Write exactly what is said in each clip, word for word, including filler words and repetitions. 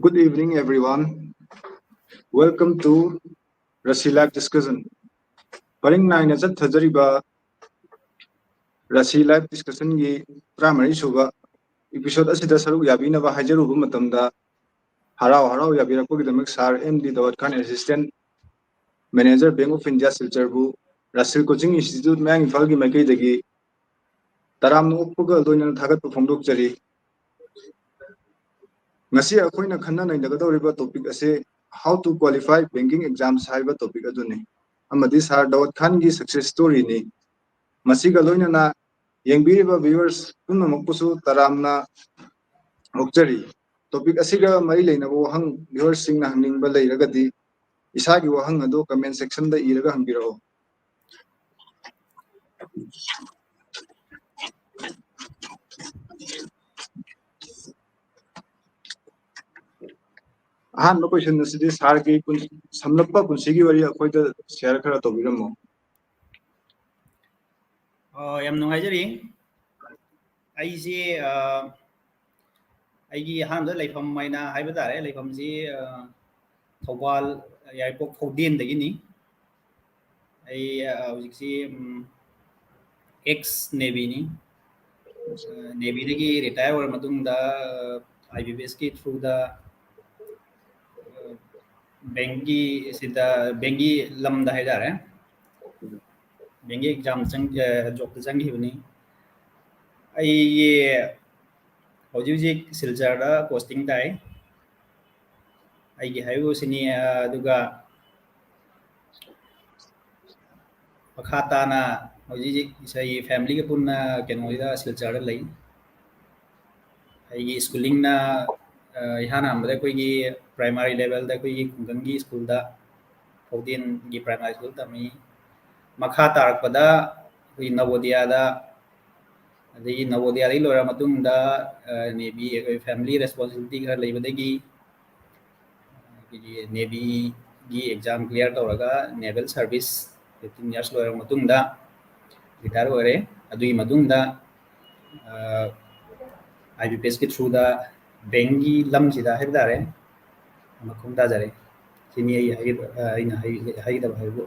Good evening, everyone. Welcome to Rasi Live Discussion. ꯄꯔꯤꯡ ꯅꯥꯏꯅ ꯆꯠꯊꯖꯔꯤꯕ ꯔꯁꯤ ꯂꯥꯏꯚ ꯗꯤꯁꯀꯁꯟꯒꯤ ꯇꯔꯥꯃꯔꯤ ꯁꯨꯕ ꯏꯄꯤꯁꯣꯗ ꯑꯁꯤꯗ ꯁꯔꯨꯛ ꯌꯥꯕꯤꯅꯕ ꯍꯥꯏꯖꯔꯨꯕ ꯃꯇꯝꯗ, ꯍꯔꯥꯎ ꯍꯔꯥꯎ ꯌꯥꯕꯤꯔꯛꯄꯒꯤꯗꯃꯛ sir M D Daud Khan, assistant manager, bank of India ꯁꯤꯜꯆꯔꯕꯨ ꯔꯥꯁꯤꯜ ꯀꯣꯆꯤꯡ ꯏꯟꯁꯇꯤꯇ꯭ꯌꯨꯠ ꯃꯌꯥꯡ ꯏꯝꯐꯥꯜꯒꯤ ꯃꯥꯏꯀꯩꯗꯒꯤ ꯇꯔꯥꯝꯅ ꯑꯣꯛꯄꯒ ꯂꯣꯏꯅꯅ ꯊꯥꯒꯠꯄ ꯐꯣꯡꯗꯣꯛꯆꯔꯤ꯫ ꯉꯁꯤ ꯑꯩꯈꯣꯏꯅ ꯈꯟꯅ ꯅꯩꯅꯒꯗꯧꯔꯤꯕ ꯇꯣꯄꯤꯛ ꯑꯁꯤ How to Qualify Banking Exams ꯍꯥꯏꯕ ꯇꯣꯄꯤꯛ ꯑꯗꯨꯅꯤ, ꯑꯃꯗꯤ ꯁꯥꯔ ꯗꯥꯎꯗ ꯈꯥꯟꯒꯤ ꯁꯛꯁꯦꯁ ꯁ꯭ꯇꯣꯔꯤꯅꯤ꯫ ꯃꯁꯤꯒ ꯂꯣꯏꯅꯅ ꯌꯦꯡꯕꯤꯔꯤꯕ ꯚꯤꯌꯨꯋꯔꯁ ꯄꯨꯝꯅꯃꯛꯄꯨꯁꯨ ꯇꯔꯥꯝꯅ ꯑꯣꯛꯆꯔꯤ꯫ ꯇꯣꯄꯤꯛ ꯑꯁꯤꯒ ꯃꯔꯤ ꯂꯩꯅꯕ ꯋꯥꯍꯪ ꯚꯤꯌꯨꯋꯔꯁꯁꯤꯡꯅ ꯍꯪꯅꯤꯡꯕ ꯂꯩꯔꯒꯗꯤ, ꯏꯁꯥꯒꯤ ꯋꯥꯍꯪ ꯑꯗꯨ ꯀꯃꯦꯟ ꯁꯦꯛꯁꯟꯗ ꯏꯔꯒ ꯍꯪꯕꯤꯔꯛꯑꯣ꯫ ꯑꯍꯥꯟꯕ ꯀꯣꯏꯁꯟ ꯑꯁꯤꯗꯤ ꯁꯥꯔꯒꯤ ꯄꯨꯟ-, ꯁꯝꯂꯞꯄ ꯄꯨꯟꯁꯤꯒꯤ ꯋꯥꯔꯤ ꯑꯩꯈꯣꯏꯗ ꯁꯤꯌꯔ ꯈꯔ ꯇꯧꯕꯤꯔꯝꯃꯣ꯫ ꯑꯣ, ꯌꯥꯝ ꯅꯨꯡꯉꯥꯏꯖꯔꯤ꯫ ꯑꯩꯁꯦ, ꯑ, ꯑꯩꯒꯤ ꯑꯍꯥꯟꯕꯗ ꯂꯩꯐꯝ ꯍꯥꯏꯅ ꯍꯥꯏꯕ ꯇꯥꯔꯦ, ꯂꯩꯐꯝꯁꯤ, ꯑ, ꯊꯧꯕꯥꯜ ꯌꯥꯏꯔꯤꯄꯣꯛ ꯐꯧꯗꯦꯟꯗꯒꯤꯅꯤ꯫ ꯑꯩ, ꯑ, ꯍꯧꯖꯤꯛꯁꯤ, ꯎꯝ, ꯑꯦꯛꯁ ꯅꯦꯚꯤꯅꯤ꯫ ꯑ, ꯅꯦꯚꯤꯗꯒꯤ ꯔꯤꯇꯥꯌꯔ ꯑꯣꯏꯔ ꯃꯇꯨꯡꯗ, ꯑ, ꯑꯥꯏ ꯕꯤ ꯄꯤ ꯑꯦꯁꯀꯤ ꯊ꯭ꯔꯨꯗ, ꯑ, ꯕꯦꯡꯒꯤ ꯁꯤꯗ, ꯕꯦꯡꯒꯤ ꯂꯝꯗ ꯍꯥꯏꯇꯥꯔꯦ, ꯕꯦꯡꯒꯤ ꯑꯦꯛꯖꯥꯝ ꯆꯪ-, ꯑ, ꯖꯣꯕꯇ ꯆꯪꯈꯤꯕꯅꯤ꯫ ꯑꯩꯒꯤ ꯍꯧꯖꯤꯛ ꯍꯧꯖꯤꯛ ꯁꯤꯜꯆꯔꯗ ꯄꯣꯁꯇꯤꯡ ꯇꯥꯏ꯫ ꯑꯩꯒꯤ ꯍꯥꯏꯕꯨ ꯁꯤꯅꯤ, ꯑ, ꯑꯗꯨꯒ ꯃꯈꯥ ꯇꯥꯅ ꯍꯧꯖꯤꯛ ꯍꯧꯖꯤꯛ ꯏꯁꯥꯒꯤ ꯐꯦꯃꯤꯂꯤꯒ ꯄꯨꯟꯅ ꯀꯩꯅꯣꯁꯤꯗ ꯁꯤꯜꯆꯔꯗ ꯂꯩ꯫ ꯑꯩꯒꯤ ꯁ꯭ꯀꯨꯂꯤꯡꯅ, ꯑ, ꯏꯍꯥꯟ ꯍꯥꯟꯕꯗ ꯑꯩꯈꯣꯏꯒꯤ ꯄ꯭ꯔꯥꯏꯃꯥꯔꯤ ꯂꯦꯚꯦꯜꯗ ꯑꯩꯈꯣꯏꯒꯤ ꯈꯨꯡꯒꯪꯒꯤ ꯁ꯭ꯀꯨꯜꯗ, ꯐꯧꯗꯦꯟꯒꯤ ꯄ꯭ꯔꯥꯏꯃꯥꯔꯤ ꯁ꯭ꯀꯨꯜ ꯇꯝꯃꯤ꯫ ꯃꯈꯥ ꯇꯥꯔꯛꯄꯗ ꯑꯩꯈꯣꯏ ꯅꯕꯣꯗꯤꯌꯥꯗ, ꯑꯗꯒꯤ ꯅꯕꯣꯗꯤꯌꯥꯗꯒꯤ ꯂꯣꯏꯔ ꯃꯇꯨꯡꯗ, ꯑ, ꯅꯦꯚꯤ, ꯑꯩꯈꯣꯏ ꯐꯦꯃꯤꯂꯤ ꯔꯦꯁꯄꯣꯟꯁꯤꯕꯤꯂꯤꯇꯤ ꯈꯔ ꯂꯩꯕꯗꯒꯤ ꯑꯩꯈꯣꯏꯒꯤ ꯅꯦꯚꯤꯒꯤ ꯑꯦꯛꯖꯥꯝ ꯀ꯭ꯂꯤꯌꯥꯔ ꯇꯧꯔꯒ ꯅꯦꯚꯦꯜ ꯁꯥꯔꯚꯤꯁ ꯐꯤꯐꯇꯤꯟ ꯌꯔꯁ ꯂꯣꯏꯔꯕ ꯃꯇꯨꯡꯗ ꯔꯤꯇꯥꯌꯔ ꯑꯣꯏꯔꯦ꯫ ꯑꯗꯨꯒꯤ ꯃꯇꯨꯡꯗ, ꯑ, ꯑꯥꯏ ꯕꯤ ꯄꯤ ꯑꯦꯁꯀꯤ ꯊ꯭ꯔꯨꯗ ꯕꯦꯡꯒꯤ ꯂꯝꯁꯤꯗ ꯍꯥꯏꯕ ꯇꯥꯔꯦ, ꯃꯈꯣꯡ ꯇꯥꯖꯔꯦ꯫ ꯁꯤꯅꯤ ꯑꯩ ꯍꯥꯏꯒꯗ-, ꯑꯩꯅ ꯍꯥꯏ-, ꯍꯥꯏꯒꯗꯕ ꯍꯥꯏꯕꯨ꯫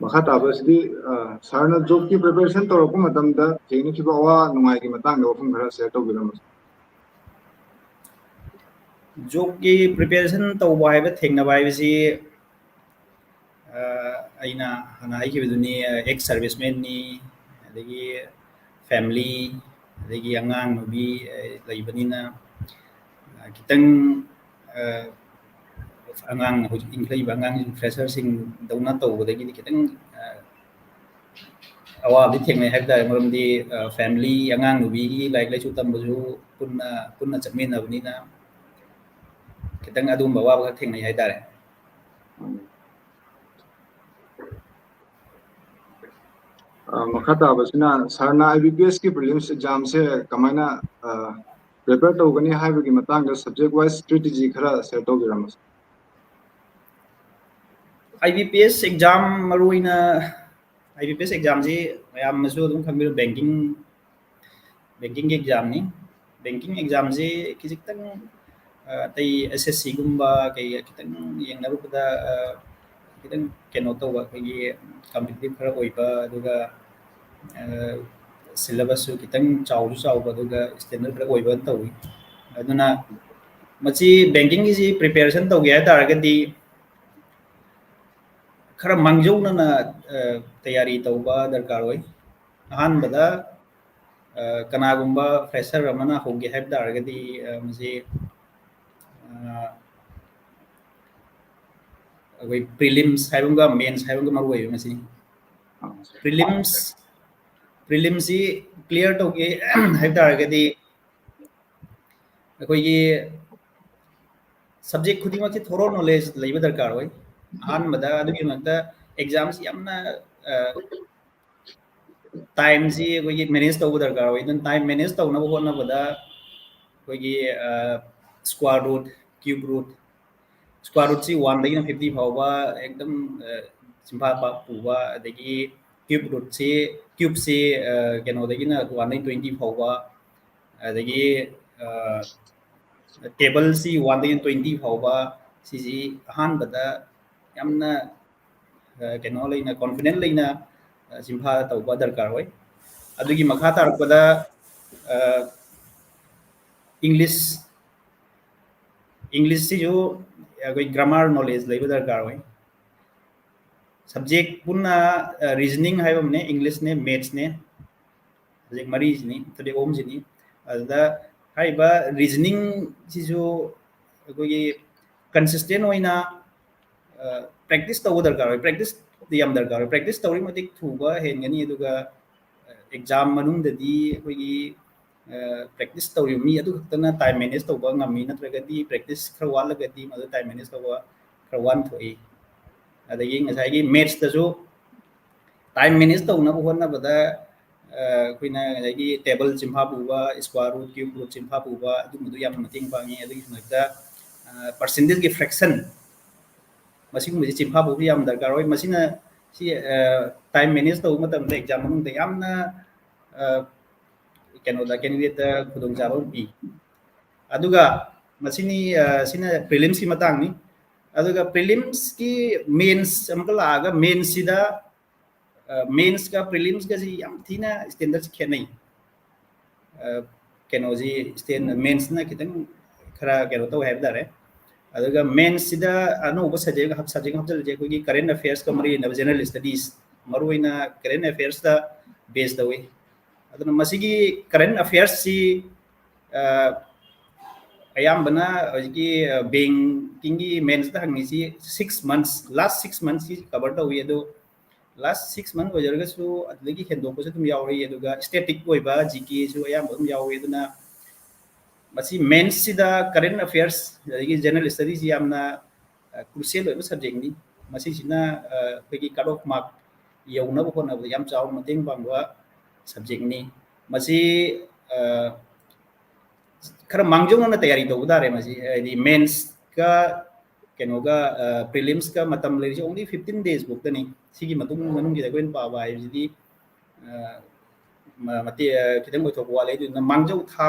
ꯃꯈꯥ ꯇꯥꯕꯁꯤꯗꯤ, ꯑ, ꯁꯥꯔꯅ ꯖꯣꯕꯀꯤ ꯄ꯭ꯔꯤꯄꯦꯔꯦꯁꯟ ꯇꯧꯔꯛꯄ ꯃꯇꯝꯗ ꯊꯦꯡꯅꯈꯤꯕ ꯑꯋꯥ ꯅꯨꯡꯉꯥꯏꯒꯤ ꯃꯇꯥꯡꯗ ꯋꯥꯐꯝ ꯈꯔ ꯁꯤꯌꯔ ꯇꯧꯕꯤꯔꯝꯃꯁꯨ꯫ ꯖꯣꯕꯀꯤ ꯄ꯭ꯔꯤꯄꯦꯔꯦꯁꯟ ꯇꯧꯕ ꯍꯥꯏꯕ, ꯊꯦꯡꯅꯕ ꯍꯥꯏꯕꯁꯤ, ꯑ, ꯑꯩꯅ ꯍꯥꯟꯅ ꯍꯥꯏꯈꯤꯕꯗꯨꯅꯤ, ꯑꯦꯛꯁ ꯁꯥꯔꯚꯤꯁꯃꯦꯟꯅꯤ, ꯑꯗꯒꯤ ꯐꯦꯃꯤꯂꯤ, ꯑꯗꯒꯤ ꯑꯉꯥꯡ ꯅꯨꯕꯤ, ꯑ, ꯂꯩꯕꯅꯤꯅ, ꯑ, ꯈꯤꯇꯪ, ꯑ, ꯑꯉꯥꯡ, ꯍꯧꯖꯤꯛ ꯏꯟꯈꯠꯂꯛꯏꯕ ꯑꯉꯥꯡꯁꯤꯡ, ꯐ꯭ꯔꯦꯁꯔꯁꯤꯡꯗꯧꯅ ꯇꯧꯕꯗꯒꯤꯗꯤ ꯈꯤꯇꯪ, ꯑ, ꯑꯋꯥꯕꯗꯤ ꯊꯦꯡꯅꯩ ꯍꯥꯏꯕ ꯇꯥꯔꯦ꯫ ꯃꯔꯝꯗꯤ, ꯑ, ꯐꯦꯃꯤꯂꯤ, ꯑꯉꯥꯡ ꯅꯨꯕꯤꯒꯤ ꯂꯥꯏꯔꯤꯛ ꯂꯥꯏꯁꯨ ꯇꯝꯕꯁꯨ ꯄꯨꯟꯅ, ꯄꯨꯟꯅ ꯆꯠꯃꯤꯟꯅꯕꯅꯤꯅ ꯈꯤꯇꯪ ꯑꯗꯨꯒꯨꯝꯕ ꯑꯋꯥꯕ ꯈꯔ ꯊꯦꯡꯅꯩ ꯍꯥꯏ ꯇꯥꯔꯦ꯫ ꯑ, ꯃꯈꯥ ꯇꯥꯕꯁꯤꯅ ꯁꯥꯔꯅ IBPSꯀꯤ prelims examꯁꯦ ꯀꯃꯥꯏꯅ, ꯑ, prepare ꯇꯧꯒꯅꯤ ꯍꯥꯏꯕꯒꯤ ꯃꯇꯥꯡꯗ subject wise strategy ꯈꯔ ꯁꯤꯌꯔ ꯇꯧꯕꯤꯔꯝꯃꯁꯨ꯫ IBPS exam, ꯃꯔꯨꯑꯣꯏꯅ IBPS examꯁꯤ ꯃꯌꯥꯝꯅꯁꯨ ꯑꯗꯨꯝ ꯈꯪꯕꯤꯔꯣ, banking, bankingꯒꯤ examꯅꯤ꯫ Banking examꯁꯤ ꯈꯤꯖꯤꯛꯇꯪ, ꯑ, ꯑꯇꯩ SSCꯒꯨꯝꯕ ꯀꯩ ꯈꯤꯇꯪ ꯌꯦꯡꯅꯔꯨꯕꯗ, ꯑ, ꯈꯤꯇꯪ ꯀꯩꯅꯣ ꯇꯧꯕ, ꯑꯩꯈꯣꯏꯒꯤ competitive ꯈꯔ ꯑꯣꯏꯕ, ꯑꯗꯨꯒ, ꯑ, syllabusꯁꯨ ꯈꯤꯇꯪ ꯆꯥꯎꯁꯨ ꯆꯥꯎꯕ, ꯑꯗꯨꯒ standard ꯈꯔ ꯑꯣꯏꯕ ꯇꯧꯏ꯫ ꯑꯗꯨꯅ ꯃꯁꯤ bankingꯒꯤꯁꯤ preparation ꯇꯧꯒꯦ ꯍꯥꯏ ꯇꯥꯔꯒꯗꯤ ꯈꯔ ꯃꯥꯡꯖꯧꯅꯅ, ꯑ, ꯇꯌꯥꯔꯤ ꯇꯧꯕ ꯗꯔꯀꯥꯔ ꯑꯣꯏ꯫ ꯑꯍꯥꯟꯕꯗ, ꯑ, ꯀꯅꯥꯒꯨꯝꯕ fresher ꯑꯃꯅ ꯍꯧꯒꯦ ꯍꯥꯏꯕ ꯇꯥꯔꯒꯗꯤ, ꯑ, ꯃꯁꯤ, ꯑ, ꯑꯩꯈꯣꯏ prelims ꯍꯥꯏꯕ ꯑꯃꯒ mains ꯍꯥꯏꯕ ꯑꯃꯒ ꯃꯔꯨ ꯑꯣꯏꯕ ꯃꯁꯤ꯫ Prelims, prelimsꯁꯤ clear ꯇꯧꯒꯦ ꯍꯥꯏꯕ ꯇꯥꯔꯒꯗꯤ ꯑꯩꯈꯣꯏꯒꯤ subject ꯈꯨꯗꯤꯡꯃꯛꯁꯤ thorough knowledge ꯂꯩꯕ ꯗꯔꯀꯥꯔ ꯑꯣꯏ꯫ ꯑꯍꯥꯟꯕꯗ ꯑꯗꯨꯒꯤꯗꯃꯛꯇ examꯁꯤ ꯌꯥꯝꯅ, ꯑ, timeꯁꯤ ꯑꯩꯈꯣꯏꯒꯤ manage ꯇꯧꯕ ꯗꯔꯀꯥꯔ ꯑꯣꯏ꯫ ꯑꯗꯨꯅ time manage ꯇꯧꯅꯕ ꯍꯣꯠꯅꯕꯗ ꯑꯩꯈꯣꯏꯒꯤ, ꯑ, square root, cube root, square rootꯁꯤ oneꯗꯒꯤꯅ fifty ꯐꯥꯎꯕ ꯑꯦꯛꯗꯝ, ꯑ, ꯆꯤꯟꯐꯥ ꯄꯥ ꯄꯨꯕ, ꯑꯗꯒꯤ cube rootꯁꯤ, cubeꯁꯤ, ꯑ, ꯀꯩꯅꯣꯗꯒꯤꯅ oneꯗꯒꯤ twenty ꯐꯥꯎꯕ, ꯑꯗꯒꯤ ꯇꯦꯕꯜꯁꯤ ꯋꯥꯟꯗꯒꯤ ꯇ꯭ꯋꯦꯟꯇꯤ ꯐꯥꯎꯕ ꯁꯤꯁꯤ ꯑꯍꯥꯟꯕꯗ ꯌꯥꯝꯅ ꯀꯩꯅꯣ ꯂꯩꯅ, ꯀꯣꯟꯐꯤꯗꯦꯟ ꯂꯩꯅ ꯆꯤꯟꯐꯥ ꯇꯧꯕ ꯗꯔꯀꯥꯔ ꯑꯣꯏ꯫ ꯑꯗꯨꯒꯤ ꯃꯈꯥ ꯇꯥꯔꯛꯄꯗ ꯏꯪꯂꯤꯁ, ꯏꯪꯂꯤꯁꯁꯤꯁꯨ ꯑꯩꯈꯣꯏ ꯒ꯭ꯔꯥꯃꯥꯔ ꯅꯣꯂꯦꯖ ꯂꯩꯕ ꯗꯔꯀꯥꯔ ꯑꯣꯏ꯫ ꯁꯕꯖꯦꯛ ꯄꯨꯟꯅ ꯔꯤꯖꯅꯤꯡ ꯍꯥꯏꯕ ꯑꯃꯅꯦ, ꯏꯪꯂꯤꯁꯅꯦ, ꯃꯦꯠꯁꯅꯦ, ꯁꯕꯖꯦꯛ ꯃꯔꯤꯁꯤꯅꯤ, ꯁꯕꯖꯦꯛ ꯑꯍꯨꯝꯁꯤꯅꯤ꯫ ꯑꯗꯨꯗ ꯍꯥꯏꯔꯤꯕ ꯔꯤꯖꯅꯤꯡꯁꯤꯁꯨ ꯑꯩꯈꯣꯏꯒꯤ ꯀꯟꯁꯤꯁꯇꯦꯟ ꯑꯣꯏꯅ ꯄ꯭ꯔꯦꯛꯇꯤꯁ ꯇꯧꯕ ꯗꯔꯀꯥꯔ ꯑꯣꯏ꯫ ꯄ꯭ꯔꯦꯛꯇꯤꯁ ꯌꯥꯝ ꯗꯔꯀꯥꯔ ꯑꯣꯏ꯫ ꯄ꯭ꯔꯦꯛꯇꯤꯁ ꯇꯧꯔꯤ ꯃꯇꯤꯛ ꯊꯨꯕ ꯍꯦꯟꯒꯅꯤ, ꯑꯗꯨꯒ ꯑꯦꯛꯖꯥꯝ ꯃꯅꯨꯡꯗꯗꯤ ꯑꯩꯈꯣꯏꯒꯤ ꯄ꯭ꯔꯦꯛꯇꯤꯁ ꯇꯧꯔꯤꯕ ꯃꯤ ꯑꯗꯨ ꯈꯛꯇꯅ ꯇꯥꯏꯝ ꯃꯦꯅꯦꯖ ꯇꯧꯕ ꯉꯝꯃꯤ, ꯅꯠꯇ꯭ꯔꯒꯗꯤ ꯄ꯭ꯔꯦꯛꯇꯤꯁ ꯈꯔ ꯋꯥꯠꯂꯒꯗꯤ ꯃꯗꯨ ꯇꯥꯏꯝ ꯃꯦꯅꯦꯖ ꯇꯧꯕ ꯈꯔ ꯋꯥꯅ ꯊꯣꯛꯏ꯫ ꯑꯗꯒꯤ ꯉꯁꯥꯏꯒꯤ ꯃꯦꯠꯁꯇꯁꯨ ꯇꯥꯏꯝ ꯃꯦꯅꯦꯖ ꯇꯧꯅꯕ ꯍꯣꯠꯅꯕꯗ ꯑꯩꯈꯣꯏꯅ ꯉꯁꯥꯏꯒꯤ ꯇꯦꯕꯜ ꯆꯤꯟꯐꯥ ꯄꯨꯕ, ꯁ꯭ꯀ꯭ꯋꯥꯔ ꯔꯨꯠ, ꯀ꯭ꯌꯨꯕ ꯔꯨꯠ ꯆꯤꯟꯐꯥ ꯄꯨꯕ, ꯑꯗꯨꯒꯨꯝꯕꯗꯨ ꯌꯥꯝꯅ ꯃꯇꯦꯡ ꯄꯥꯡꯉꯤ꯫ ꯑꯗꯨꯒꯤ ꯃꯊꯛꯇ ꯄꯥꯔꯁꯦꯟꯇꯦꯖꯀꯤ ꯐ꯭ꯔꯦꯛꯁꯟ, ꯃꯁꯤꯒꯨꯝꯕꯁꯤ ꯆꯤꯟꯐꯥ ꯄꯨꯕ ꯌꯥꯝ ꯗꯔꯀꯥꯔ ꯑꯣꯏ꯫ ꯃꯁꯤꯅ ꯁꯤ ꯇꯥꯏꯝ ꯃꯦꯅꯦꯖ ꯇꯧꯕ ꯃꯇꯝꯗ ꯑꯦꯛꯖꯥꯝ ꯃꯅꯨꯡꯗ ꯌꯥꯝꯅ ꯀꯩꯅꯣꯗ, ꯀꯦꯟꯗꯤꯗꯦꯠꯇ ꯈꯨꯗꯣꯡꯆꯥꯕ ꯑꯃ ꯄꯤ꯫ ꯑꯗꯨꯒ ꯃꯁꯤꯅꯤ, ꯁꯤꯅ ꯄ꯭ꯔꯤꯂꯤꯝꯁꯀꯤ ꯃꯇꯥꯡꯅꯤ꯫ ꯑꯗꯨꯒ ꯄ꯭ꯔꯤꯂꯤꯝꯁꯀꯤ ꯃꯦꯟꯁ ꯑꯃꯨꯛꯀ ꯂꯥꯛꯑꯒ, ꯃꯦꯟꯁꯁꯤꯗ ꯃꯦꯟꯁꯀ ꯄ꯭ꯔꯤꯂꯤꯝꯁꯀꯁꯤ ꯌꯥꯝ ꯊꯤꯅ ꯁ꯭ꯇꯦꯟꯗꯔꯠꯁꯤ ꯈꯦꯠꯅꯩ꯫ ꯀꯩꯅꯣꯁꯤ ꯃꯦꯟꯁꯅ ꯈꯤꯇꯪ ꯈꯔ ꯀꯩꯅꯣ ꯇꯧꯋꯦ ꯍꯥꯏꯕ ꯇꯥꯔꯦ꯫ ꯑꯗꯨꯒ ꯃꯦꯟꯁꯁꯤꯗ ꯑꯅꯧꯕ ꯁꯕꯖꯦꯛ, ꯁꯕꯖꯦꯛ ꯍꯥꯞꯆꯤꯜꯂꯤꯁꯦ ꯑꯩꯈꯣꯏꯒꯤ ꯀꯔꯦꯟ ꯑꯦꯐꯤꯌꯔꯁꯀ ꯃꯔꯤ ꯂꯩꯅꯕ ꯖꯦꯅꯔꯦꯜ ꯁ꯭ꯇꯗꯤꯁ, ꯃꯔꯨꯑꯣꯏꯅ ꯀꯔꯦꯟ ꯑꯦꯐꯤꯌꯔꯁꯇ ꯕꯦꯁ ꯇꯧꯏ꯫ ꯑꯗꯨꯅ ꯃꯁꯤꯒꯤ ꯀꯔꯦꯟ ꯑꯦꯐꯤꯌꯔꯁꯁꯤ ꯑꯌꯥꯝꯕꯅ ꯍꯧꯖꯤꯛꯀꯤ ꯕꯦꯡꯀꯤꯡꯒꯤ ꯃꯦꯟꯁꯇ ꯍꯪꯉꯤꯁꯤ ꯁꯤꯛꯁ ꯃꯟꯁ, ꯂꯥꯁ ꯁꯤꯛꯁ ꯃꯟꯁꯁꯤ ꯀꯕꯔ ꯇꯧꯏ꯫ ꯑꯗꯣ ꯂꯥꯁ ꯁꯤꯛꯁ ꯃꯟ ꯑꯣꯏꯖꯔꯒꯁꯨ ꯑꯗꯨꯗꯒꯤ ꯍꯦꯟꯗꯣꯛꯄꯁꯨ ꯑꯗꯨꯝ ꯌꯥꯎꯔꯤ꯫ ꯑꯗꯨꯒ ꯁ꯭ꯇꯦꯇꯤꯛ ꯑꯣꯏꯕ ꯖꯤ ꯀꯦꯁꯨ ꯑꯌꯥꯝꯕ ꯑꯗꯨꯝ ꯌꯥꯎꯔꯤ꯫ ꯑꯗꯨꯅ ꯃꯁꯤ ꯃꯦꯟꯁꯁꯤꯗ ꯀꯔꯦꯟ ꯑꯦꯐꯤꯌꯔꯁ ꯑꯗꯒꯤ ꯖꯦꯅꯔꯦꯜ ꯁ꯭ꯇꯗꯤꯁꯤ ꯌꯥꯝꯅ ꯀ꯭ꯔꯨꯁꯤꯌꯦꯜ ꯑꯣꯏꯕ ꯁꯕꯖꯦꯛꯅꯤ꯫ ꯃꯁꯤꯁꯤꯅ ꯑꯩꯈꯣꯏꯒꯤ ꯀꯠ ꯑꯣꯐ ꯃꯥꯔꯛ ꯌꯧꯅꯕ ꯍꯣꯠꯅꯕꯗ ꯌꯥꯝ ꯆꯥꯎꯅ ꯃꯇꯦꯡ ꯄꯥꯡꯕ ꯁꯕꯖꯦꯛꯅꯤ꯫ ꯃꯁꯤ ꯈꯔ ꯃꯥꯡꯖꯧꯅꯅ ꯇꯌꯥꯔꯤ ꯇꯧꯕ ꯇꯥꯔꯦ꯫ ꯃꯁꯤ ꯍꯥꯏꯗꯤ ꯃꯦꯟꯁꯀ ꯀꯩꯅꯣꯒ, ꯄ꯭ꯔꯤꯂꯤꯝꯁꯀ ꯃꯇꯝ ꯂꯩꯔꯤꯁꯦ only fifteen days ꯐꯥꯎꯇꯅꯤ꯫ ꯁꯤꯒꯤ ꯃꯇꯨꯡ, ꯃꯅꯨꯡꯁꯤꯗ ꯑꯩꯈꯣꯏꯅ ꯄꯥꯕ ꯍꯥꯏꯕꯁꯤꯗꯤ ꯃꯇꯦꯛ ꯈꯤꯇꯪ ꯑꯣꯏꯊꯣꯛꯄ ꯋꯥꯠꯂꯦ꯫ ꯑꯗꯨꯅ ꯃꯥꯡꯖꯧ ꯊꯥ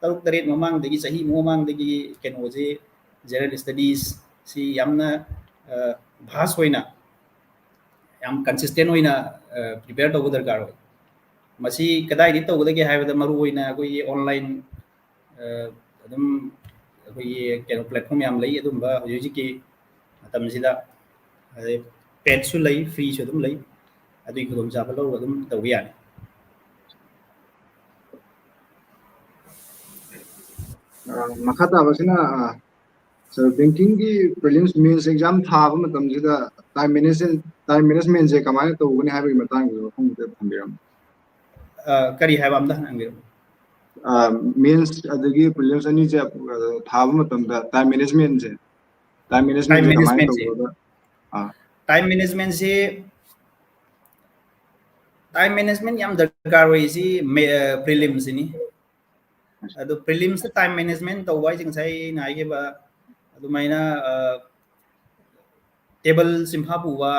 ꯇꯔꯨꯛ ꯇꯔꯦꯠ ꯃꯃꯥꯡꯗꯒꯤ, ꯆꯍꯤ ꯑꯃ ꯃꯃꯥꯡꯗꯒꯤ ꯀꯩꯅꯣꯁꯤ, ꯖꯦꯅꯔꯦꯜ ꯁ꯭ꯇꯗꯤꯁꯁꯤ ꯌꯥꯝꯅ ꯚꯥꯁ ꯑꯣꯏꯅ, ꯌꯥꯝ ꯀꯟꯁꯤꯁꯇꯦꯟ ꯑꯣꯏꯅ ꯄ꯭ꯔꯤꯄꯦꯌꯔ ꯇꯧꯕ ꯗꯔꯀꯥꯔ ꯑꯣꯏ꯫ ꯃꯁꯤ ꯀꯗꯥꯏꯗꯒꯤ ꯇꯧꯒꯗꯒꯦ ꯍꯥꯏꯕꯗ, ꯃꯔꯨꯑꯣꯏꯅ ꯑꯩꯈꯣꯏꯒꯤ ꯑꯣꯟꯂꯥꯏꯟ ꯑꯗꯨꯝ ꯑꯩꯈꯣꯏꯒꯤ ꯀꯩꯅꯣ ꯄ꯭ꯂꯦꯠꯐꯣꯝ ꯌꯥꯝ ꯂꯩ ꯑꯗꯨꯝꯕ ꯍꯧꯖꯤꯛ ꯍꯧꯖꯤꯛꯀꯤ ꯃꯇꯝꯁꯤꯗ꯫ ꯑꯗꯩ ꯄꯦꯗꯁꯨ ꯂꯩ, ꯐ꯭ꯔꯤꯁꯨ ꯑꯗꯨꯝ ꯂꯩ꯫ ꯑꯗꯨꯒꯤ ꯈꯨꯗꯣꯡꯆꯥꯕ ꯂꯧꯔꯒ ꯑꯗꯨꯝ ꯇꯧꯕ ꯌꯥꯅꯤ꯫ ꯑ, ꯃꯈꯥ ꯇꯥꯕꯁꯤꯅ, ꯑ, ꯁꯥꯔ, ꯕꯦꯡꯀꯤꯡꯒꯤ ꯄ꯭ꯔꯤꯂꯤꯝꯁ ꯃꯦꯟꯁ ꯑꯦꯛꯖꯥꯝ ꯊꯥꯕ ꯃꯇꯝꯁꯤꯗ ꯇꯥꯏꯝ ꯃꯦꯅꯦꯖ, ꯇꯥꯏꯝ ꯃꯦꯅꯦꯖꯃꯦꯟꯁꯦ ꯀꯃꯥꯏꯅ ꯇꯧꯒꯅꯤ ꯍꯥꯏꯕꯒꯤ ꯃꯇꯥꯡꯗ ꯋꯥꯐꯝ ꯈꯤꯇ ꯊꯝꯕꯤꯔꯝꯃꯨ꯫ ꯑ, ꯀꯔꯤ ꯍꯥꯏꯕ, ꯑꯝꯇ ꯍꯟꯅ ꯍꯪꯕꯤꯔꯝꯃꯨ꯫ ꯃꯦꯟꯁ ꯑꯗꯒꯤ ꯄ꯭ꯔꯤꯂꯤꯝꯁ ꯑꯅꯤꯁꯦ, ꯑ, ꯊꯥꯕ ꯃꯇꯝꯗ ꯇꯥꯏꯝ ꯃꯦꯅꯦꯖꯃꯦꯟꯁꯦ, ꯇꯥꯏꯝ ꯃꯦꯅꯦꯖꯃꯦꯟꯁꯦ ꯀꯃꯥꯏꯅ ꯇꯧꯒꯗ? ꯇꯥꯏꯝ ꯃꯦꯅꯦꯖꯃꯦꯟꯁꯦ, ꯇꯥꯏꯝ ꯃꯦꯅꯦꯖꯃꯦꯟ ꯌꯥꯝ ꯗꯔꯀꯥꯔ ꯑꯣꯏꯁꯤ ꯄ꯭ꯔꯤꯂꯤꯝꯁꯤꯅꯤ꯫ ꯑꯗꯣ ꯄ꯭ꯔꯤꯂꯤꯝꯁꯇ ꯇꯥꯏꯝ ꯃꯦꯅꯦꯖꯃꯦꯟ ꯇꯧꯕ ꯍꯥꯏꯁꯦ ꯉꯁꯥꯏ ꯑꯩꯅ ꯍꯥꯏꯈꯤꯕ ꯑꯗꯨꯃꯥꯏꯅ, ꯑ, ꯇꯦꯕꯜ ꯆꯤꯟꯐꯥ ꯄꯨꯕ,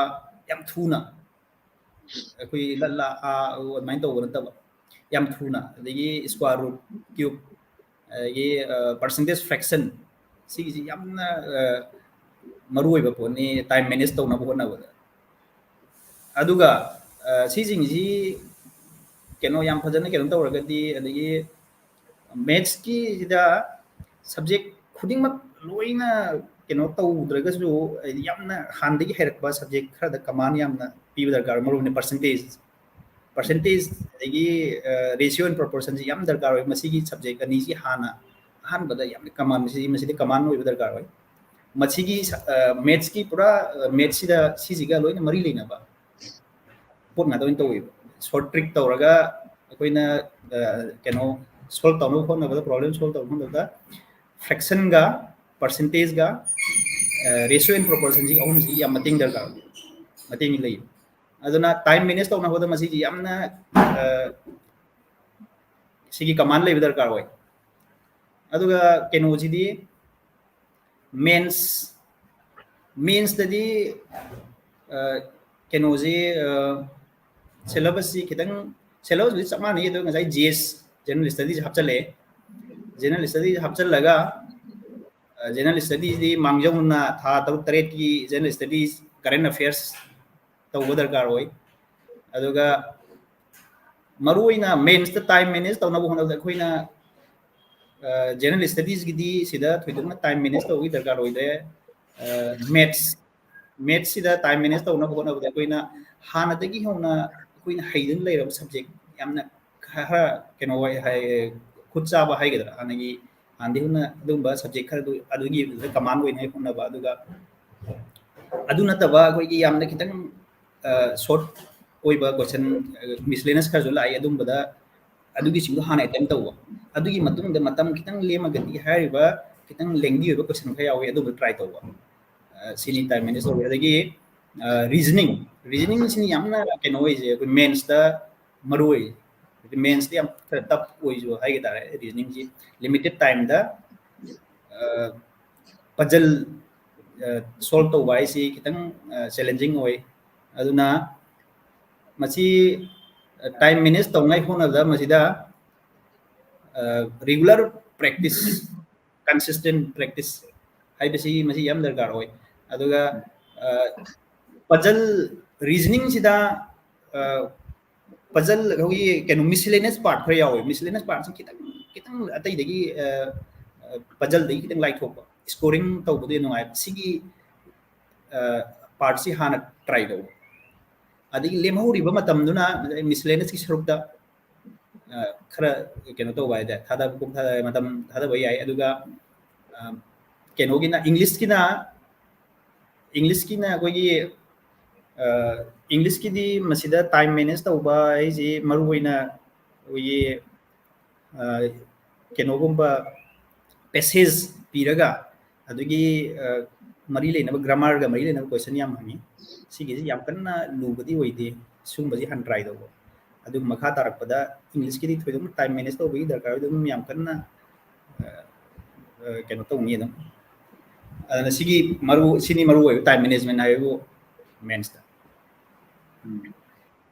ꯌꯥꯝ ꯊꯨꯅ ꯑꯩꯈꯣꯏ ꯂꯠ ꯂꯥ ꯑꯥ ꯎ ꯑꯗꯨꯃꯥꯏꯅ ꯇꯧꯕ ꯅꯠꯇꯕ, ꯌꯥꯝ ꯊꯨꯅ, ꯑꯗꯒꯤ square root, cube, ꯑꯗꯒꯤ percentage fraction, ꯁꯤꯒꯤꯁꯤ ꯌꯥꯝꯅ ꯃꯔꯨ ꯑꯣꯏꯕ ꯄꯣꯠꯅꯤ ꯇꯥꯏꯝ ꯃꯦꯅꯦꯖ ꯇꯧꯅꯕ ꯍꯣꯠꯅꯕꯗ꯫ ꯑꯗꯨꯒ ꯁꯤꯁꯤꯡꯁꯤ ꯀꯩꯅꯣ ꯌꯥꯝ ꯐꯖꯅ ꯀꯩꯅꯣ ꯇꯧꯔꯒꯗꯤ, ꯑꯗꯒꯤ ꯃꯦꯠꯁꯀꯤꯁꯤꯗ ꯁꯕꯖꯦꯛ ꯈꯨꯗꯤꯡꯃꯛ ꯂꯣꯏꯅ ꯀꯩꯅꯣ ꯇꯧꯗ꯭ꯔꯒꯁꯨ, ꯍꯥꯏꯗꯤ ꯌꯥꯝꯅ ꯍꯥꯟꯅꯗꯒꯤ ꯍꯩꯔꯛꯄ ꯁꯕꯖꯦꯛ ꯈꯔꯗ ꯀꯃꯥꯟ ꯌꯥꯝꯅ ꯄꯤꯕ ꯗꯔꯀꯥꯔ ꯑꯣꯏ, ꯃꯔꯨ ꯑꯣꯏꯅ ꯄꯔꯁꯦꯟꯇꯦꯖ, ꯄꯔꯁꯦꯟꯇꯦꯖ ꯑꯗꯒꯤ ꯔꯦꯁꯤꯌꯣ ꯑꯦꯟ ꯄ꯭ꯔꯣꯄꯣꯔꯁꯟꯁꯤ ꯌꯥꯝ ꯗꯔꯀꯥꯔ ꯑꯣꯏ꯫ ꯃꯁꯤꯒꯤ ꯁꯕꯖꯦꯛ ꯑꯅꯤꯁꯤ ꯍꯥꯟꯅ ꯑꯍꯥꯟꯕꯗ ꯌꯥꯝꯅ ꯀꯃꯥꯟ, ꯃꯁꯤꯗꯤ, ꯃꯁꯤꯗꯤ ꯀꯃꯥꯟ ꯑꯣꯏꯕ ꯗꯔꯀꯥꯔ ꯑꯣꯏ꯫ ꯃꯁꯤꯒꯤ ꯃꯦꯠꯁꯀꯤ ꯄꯨꯔꯥ ꯃꯦꯠꯁꯁꯤꯗ ꯁꯤꯁꯤꯒ ꯂꯣꯏꯅ ꯃꯔꯤ ꯂꯩꯅꯕ ꯄꯣꯠ ꯉꯥꯛꯇ ꯑꯣꯏꯅ ꯇꯧꯋꯦꯕ꯫ ꯁꯣꯔꯠ ꯇ꯭ꯔꯤꯛ ꯇꯧꯔꯒ ꯑꯩꯈꯣꯏꯅ ꯀꯩꯅꯣ ꯁꯣꯜꯕ ꯇꯧꯅꯕ ꯍꯣꯠꯅꯕꯗ, ꯄ꯭ꯔꯣꯕ꯭ꯂꯦꯝ ꯁꯣꯜꯕ ꯇꯧꯅꯕ ꯍꯣꯠꯅꯕꯗ ꯐ꯭ꯔꯦꯛꯁꯟꯒ ꯄꯔꯁꯦꯟꯇꯦꯖꯀ ꯔꯦꯁꯤꯌꯣ ꯑꯦꯟ ꯄ꯭ꯔꯣꯄꯣꯔꯁꯟꯁꯤ ꯑꯍꯨꯝꯁꯤ ꯌꯥꯝ ꯃꯇꯦꯡ ꯗꯔꯀꯥꯔ ꯑꯣꯏ, ꯃꯇꯦꯡ ꯂꯩ꯫ ꯑꯗꯨꯅ ꯇꯥꯏꯝ ꯃꯦꯅꯦꯖ ꯇꯧꯅꯕꯗ ꯃꯁꯤꯒꯤ ꯌꯥꯝꯅ ꯁꯤꯒꯤ ꯀꯃꯥꯟ ꯂꯩꯕ ꯗꯔꯀꯥꯔ ꯑꯣꯏ꯫ ꯑꯗꯨꯒ ꯀꯩꯅꯣꯁꯤꯗꯤ ꯃꯦꯟꯁ, ꯃꯦꯟꯁꯇꯗꯤ ꯀꯩꯅꯣꯁꯤ ꯁꯦꯂꯦꯕꯁꯁꯤ ꯈꯤꯇꯪ syllabus ꯄꯨꯗꯤ ꯆꯞ ꯃꯥꯟꯅꯩ, ꯑꯗꯣ ꯉꯁꯥꯏ G S, General Studies ꯍꯥꯞꯆꯜꯂꯛꯑꯦ꯫ General Studies ꯍꯥꯞꯆꯜꯂꯒ, ꯑ, General Studies ꯗꯤ ꯃꯥꯡꯖꯧꯅꯅ ꯊꯥ ꯇꯔꯨꯛ ꯇꯔꯦꯠꯀꯤ General Studies, Current Affairs ꯇꯧꯕ ꯗꯔꯀꯥꯔ ꯑꯣꯏ꯫ ꯑꯗꯨꯒ ꯃꯔꯨꯑꯣꯏꯅ mains ꯇ time manage ꯇꯧꯅꯕ ꯍꯣꯠꯅꯕꯗ ꯑꯩꯈꯣꯏꯅ, ꯑ, General Studies ꯀꯤꯗꯤ ꯁꯤꯗ ꯊꯣꯏꯗꯣꯛꯅ time manage ꯇꯧꯕꯒꯤ ꯗꯔꯀꯥꯔ ꯑꯣꯏꯗ꯭ꯔꯦ꯫ ꯑ, maths, maths ꯁꯤꯗ time manage ꯇꯧꯅꯕ ꯍꯣꯠꯅꯕꯗ ꯑꯩꯈꯣꯏꯅ ꯍꯥꯟꯅꯗꯒꯤ ꯍꯧꯅ ꯑꯩꯈꯣꯏꯅ ꯍꯩꯗꯨꯅ ꯂꯩꯔꯕ subject ꯌꯥꯝꯅ ꯈꯔ ꯀꯩꯅꯣ ꯑꯣꯏ ꯍꯥꯏ, ꯈꯨꯠ ꯆꯥꯕ ꯍꯥꯏꯒꯗ꯭ꯔꯥ, ꯍꯥꯟꯅꯒꯤ, ꯍꯥꯟꯅꯗꯒꯤ ꯍꯧꯅ ꯑꯗꯨꯝꯕ subject ꯈꯔꯗꯨ ꯑꯗꯨꯒꯤ command ꯑꯣꯏꯅ ꯍꯣꯠꯅꯕ, ꯑꯗꯨꯒ ꯑꯗꯨ ꯅꯠꯇꯕ ꯑꯩꯈꯣꯏꯒꯤ ꯌꯥꯝꯅ ꯈꯤꯇꯪ, ꯑ, short ꯑꯣꯏꯕ question, ꯑ, miscellaneous ꯈꯔꯁꯨ ꯂꯥꯛꯏ, ꯑꯗꯨꯝꯕꯗ ꯑꯗꯨꯒꯤꯁꯤꯡꯗꯣ ꯍꯥꯟꯅ attempt ꯇꯧꯕ꯫ ꯑꯗꯨꯒꯤ ꯃꯇꯨꯡꯗ ꯃꯇꯝ ꯈꯤꯇꯪ ꯂꯦꯝꯃꯒꯗꯤ ꯍꯥꯏꯔꯤꯕ ꯈꯤꯇꯪ lengthy ꯑꯣꯏꯕ question ꯈꯔ ꯌꯥꯎꯋꯤ, ꯑꯗꯨꯝꯕ try ꯇꯧꯕ꯫ ꯑ, ꯁꯤꯅꯤ time manage ꯇꯧꯕ꯫ ꯑꯗꯒꯤ, ꯑ, reasoning, reasoning ꯁꯤꯅ ꯌꯥꯝꯅ ꯀꯩꯅꯣ ꯑꯣꯏꯁꯦ, ꯑꯩꯈꯣꯏ mains ꯇ ꯃꯔꯨ ꯑꯣꯏ꯫ Mains ꯇ ꯌꯥꯝ ꯈꯔ tough ꯑꯣꯏꯁꯨ ꯍꯥꯏꯒꯦ ꯇꯥꯔꯦ, reasoning ꯁꯤ limited time ꯗ, ꯑ, puzzle, ꯑ, solve ꯇꯧꯕ ꯍꯥꯏꯁꯤ ꯈꯤꯇꯪ, ꯑ, challenging ꯑꯣꯏ꯫ ꯑꯗꯨꯅ ꯃꯁꯤ, ꯑ, time manage ꯇꯧꯅꯉꯥꯏ ꯍꯣꯠꯅꯕꯗ ꯃꯁꯤꯗ, ꯑ, regular practice, consistent practice ꯍꯥꯏꯕꯁꯤ ꯃꯁꯤ ꯌꯥꯝ ꯗꯔꯀꯥꯔ ꯑꯣꯏ꯫ ꯑꯗꯨꯒ, ꯑ, puzzle reasoning ꯁꯤꯗ, ꯑ, puzzle ꯑꯩꯈꯣꯏꯒꯤ ꯀꯩꯅꯣ miscellaneous part ꯈꯔ ꯌꯥꯎꯋꯦ꯫ Miscellaneous part ꯁꯤ ꯈꯤꯇꯪ, ꯈꯤꯇꯪ ꯑꯇꯩꯗꯒꯤ, ꯑ, ꯑ, puzzle ꯗꯒꯤ ꯈꯤꯇꯪ ꯂꯥꯏꯊꯣꯛꯄ, scoring ꯇꯧꯕꯗ ꯅꯨꯡꯉꯥꯏꯕ꯫ ꯁꯤꯒꯤ, ꯑ, part ꯁꯤ ꯍꯥꯟꯅ try ꯇꯧ꯫ ꯑꯗꯒꯤ ꯂꯦꯝꯍꯧꯔꯤꯕ ꯃꯇꯝꯗꯨꯅ miscellaneous ꯀꯤ ꯁꯔꯨꯛꯇ, ꯑ, ꯈꯔ ꯀꯩꯅꯣ ꯇꯧꯕ ꯍꯥꯏꯇꯥꯔꯦ, ꯊꯥꯗꯕ, ꯄꯨꯡ ꯊꯥꯗꯕ, ꯃꯇꯝ ꯊꯥꯗꯕ ꯌꯥꯏ꯫ ꯑꯗꯨꯒ, ꯑ, ꯀꯩꯅꯣꯒꯤꯅ, English ꯀꯤꯅ, English ꯀꯤꯅ ꯑꯩꯈꯣꯏꯒꯤ, ꯑ, English ꯀꯤꯗꯤ ꯃꯁꯤꯗ time manage ꯇꯧꯕ ꯍꯥꯏꯁꯤ ꯃꯔꯨꯑꯣꯏꯅ ꯑꯩꯈꯣꯏꯒꯤ, ꯑ, ꯀꯩꯅꯣꯒꯨꯝꯕ passage ꯄꯤꯔꯒ ꯑꯗꯨꯒꯤ, ꯑ, ꯃꯔꯤ ꯂꯩꯅꯕ, grammar ꯒ ꯃꯔꯤ ꯂꯩꯅꯕ question ꯌꯥꯝ ꯍꯪꯉꯤ꯫ ꯁꯤꯒꯤꯁꯤ ꯌꯥꯝ ꯀꯟꯅ ꯂꯨꯕꯗꯤ ꯑꯣꯏꯗꯦ, ꯁꯤꯒꯨꯝꯕꯁꯤ ꯍꯥꯟꯅ try ꯇꯧꯕ꯫ ꯑꯗꯨꯒ ꯃꯈꯥ ꯇꯥꯔꯛꯄꯗ English ꯀꯤꯗꯤ ꯊꯣꯏꯗꯣꯛꯅ time manage ꯇꯧꯕꯒꯤ ꯗꯔꯀꯥꯔ ꯑꯣꯏꯗꯦ, ꯑꯗꯨꯝ ꯌꯥꯝ ꯀꯟꯅ, ꯑ, ꯑ, ꯀꯩꯅꯣ ꯇꯧꯅꯤ ꯑꯗꯨꯝ꯫ ꯑꯗꯨꯅ ꯁꯤꯒꯤ ꯃꯔꯨ, ꯁꯤꯅꯤ ꯃꯔꯨ ꯑꯣꯏꯕ time management ꯍꯥꯏꯕꯕꯨ mains ꯇ꯫ ꯎꯝ꯫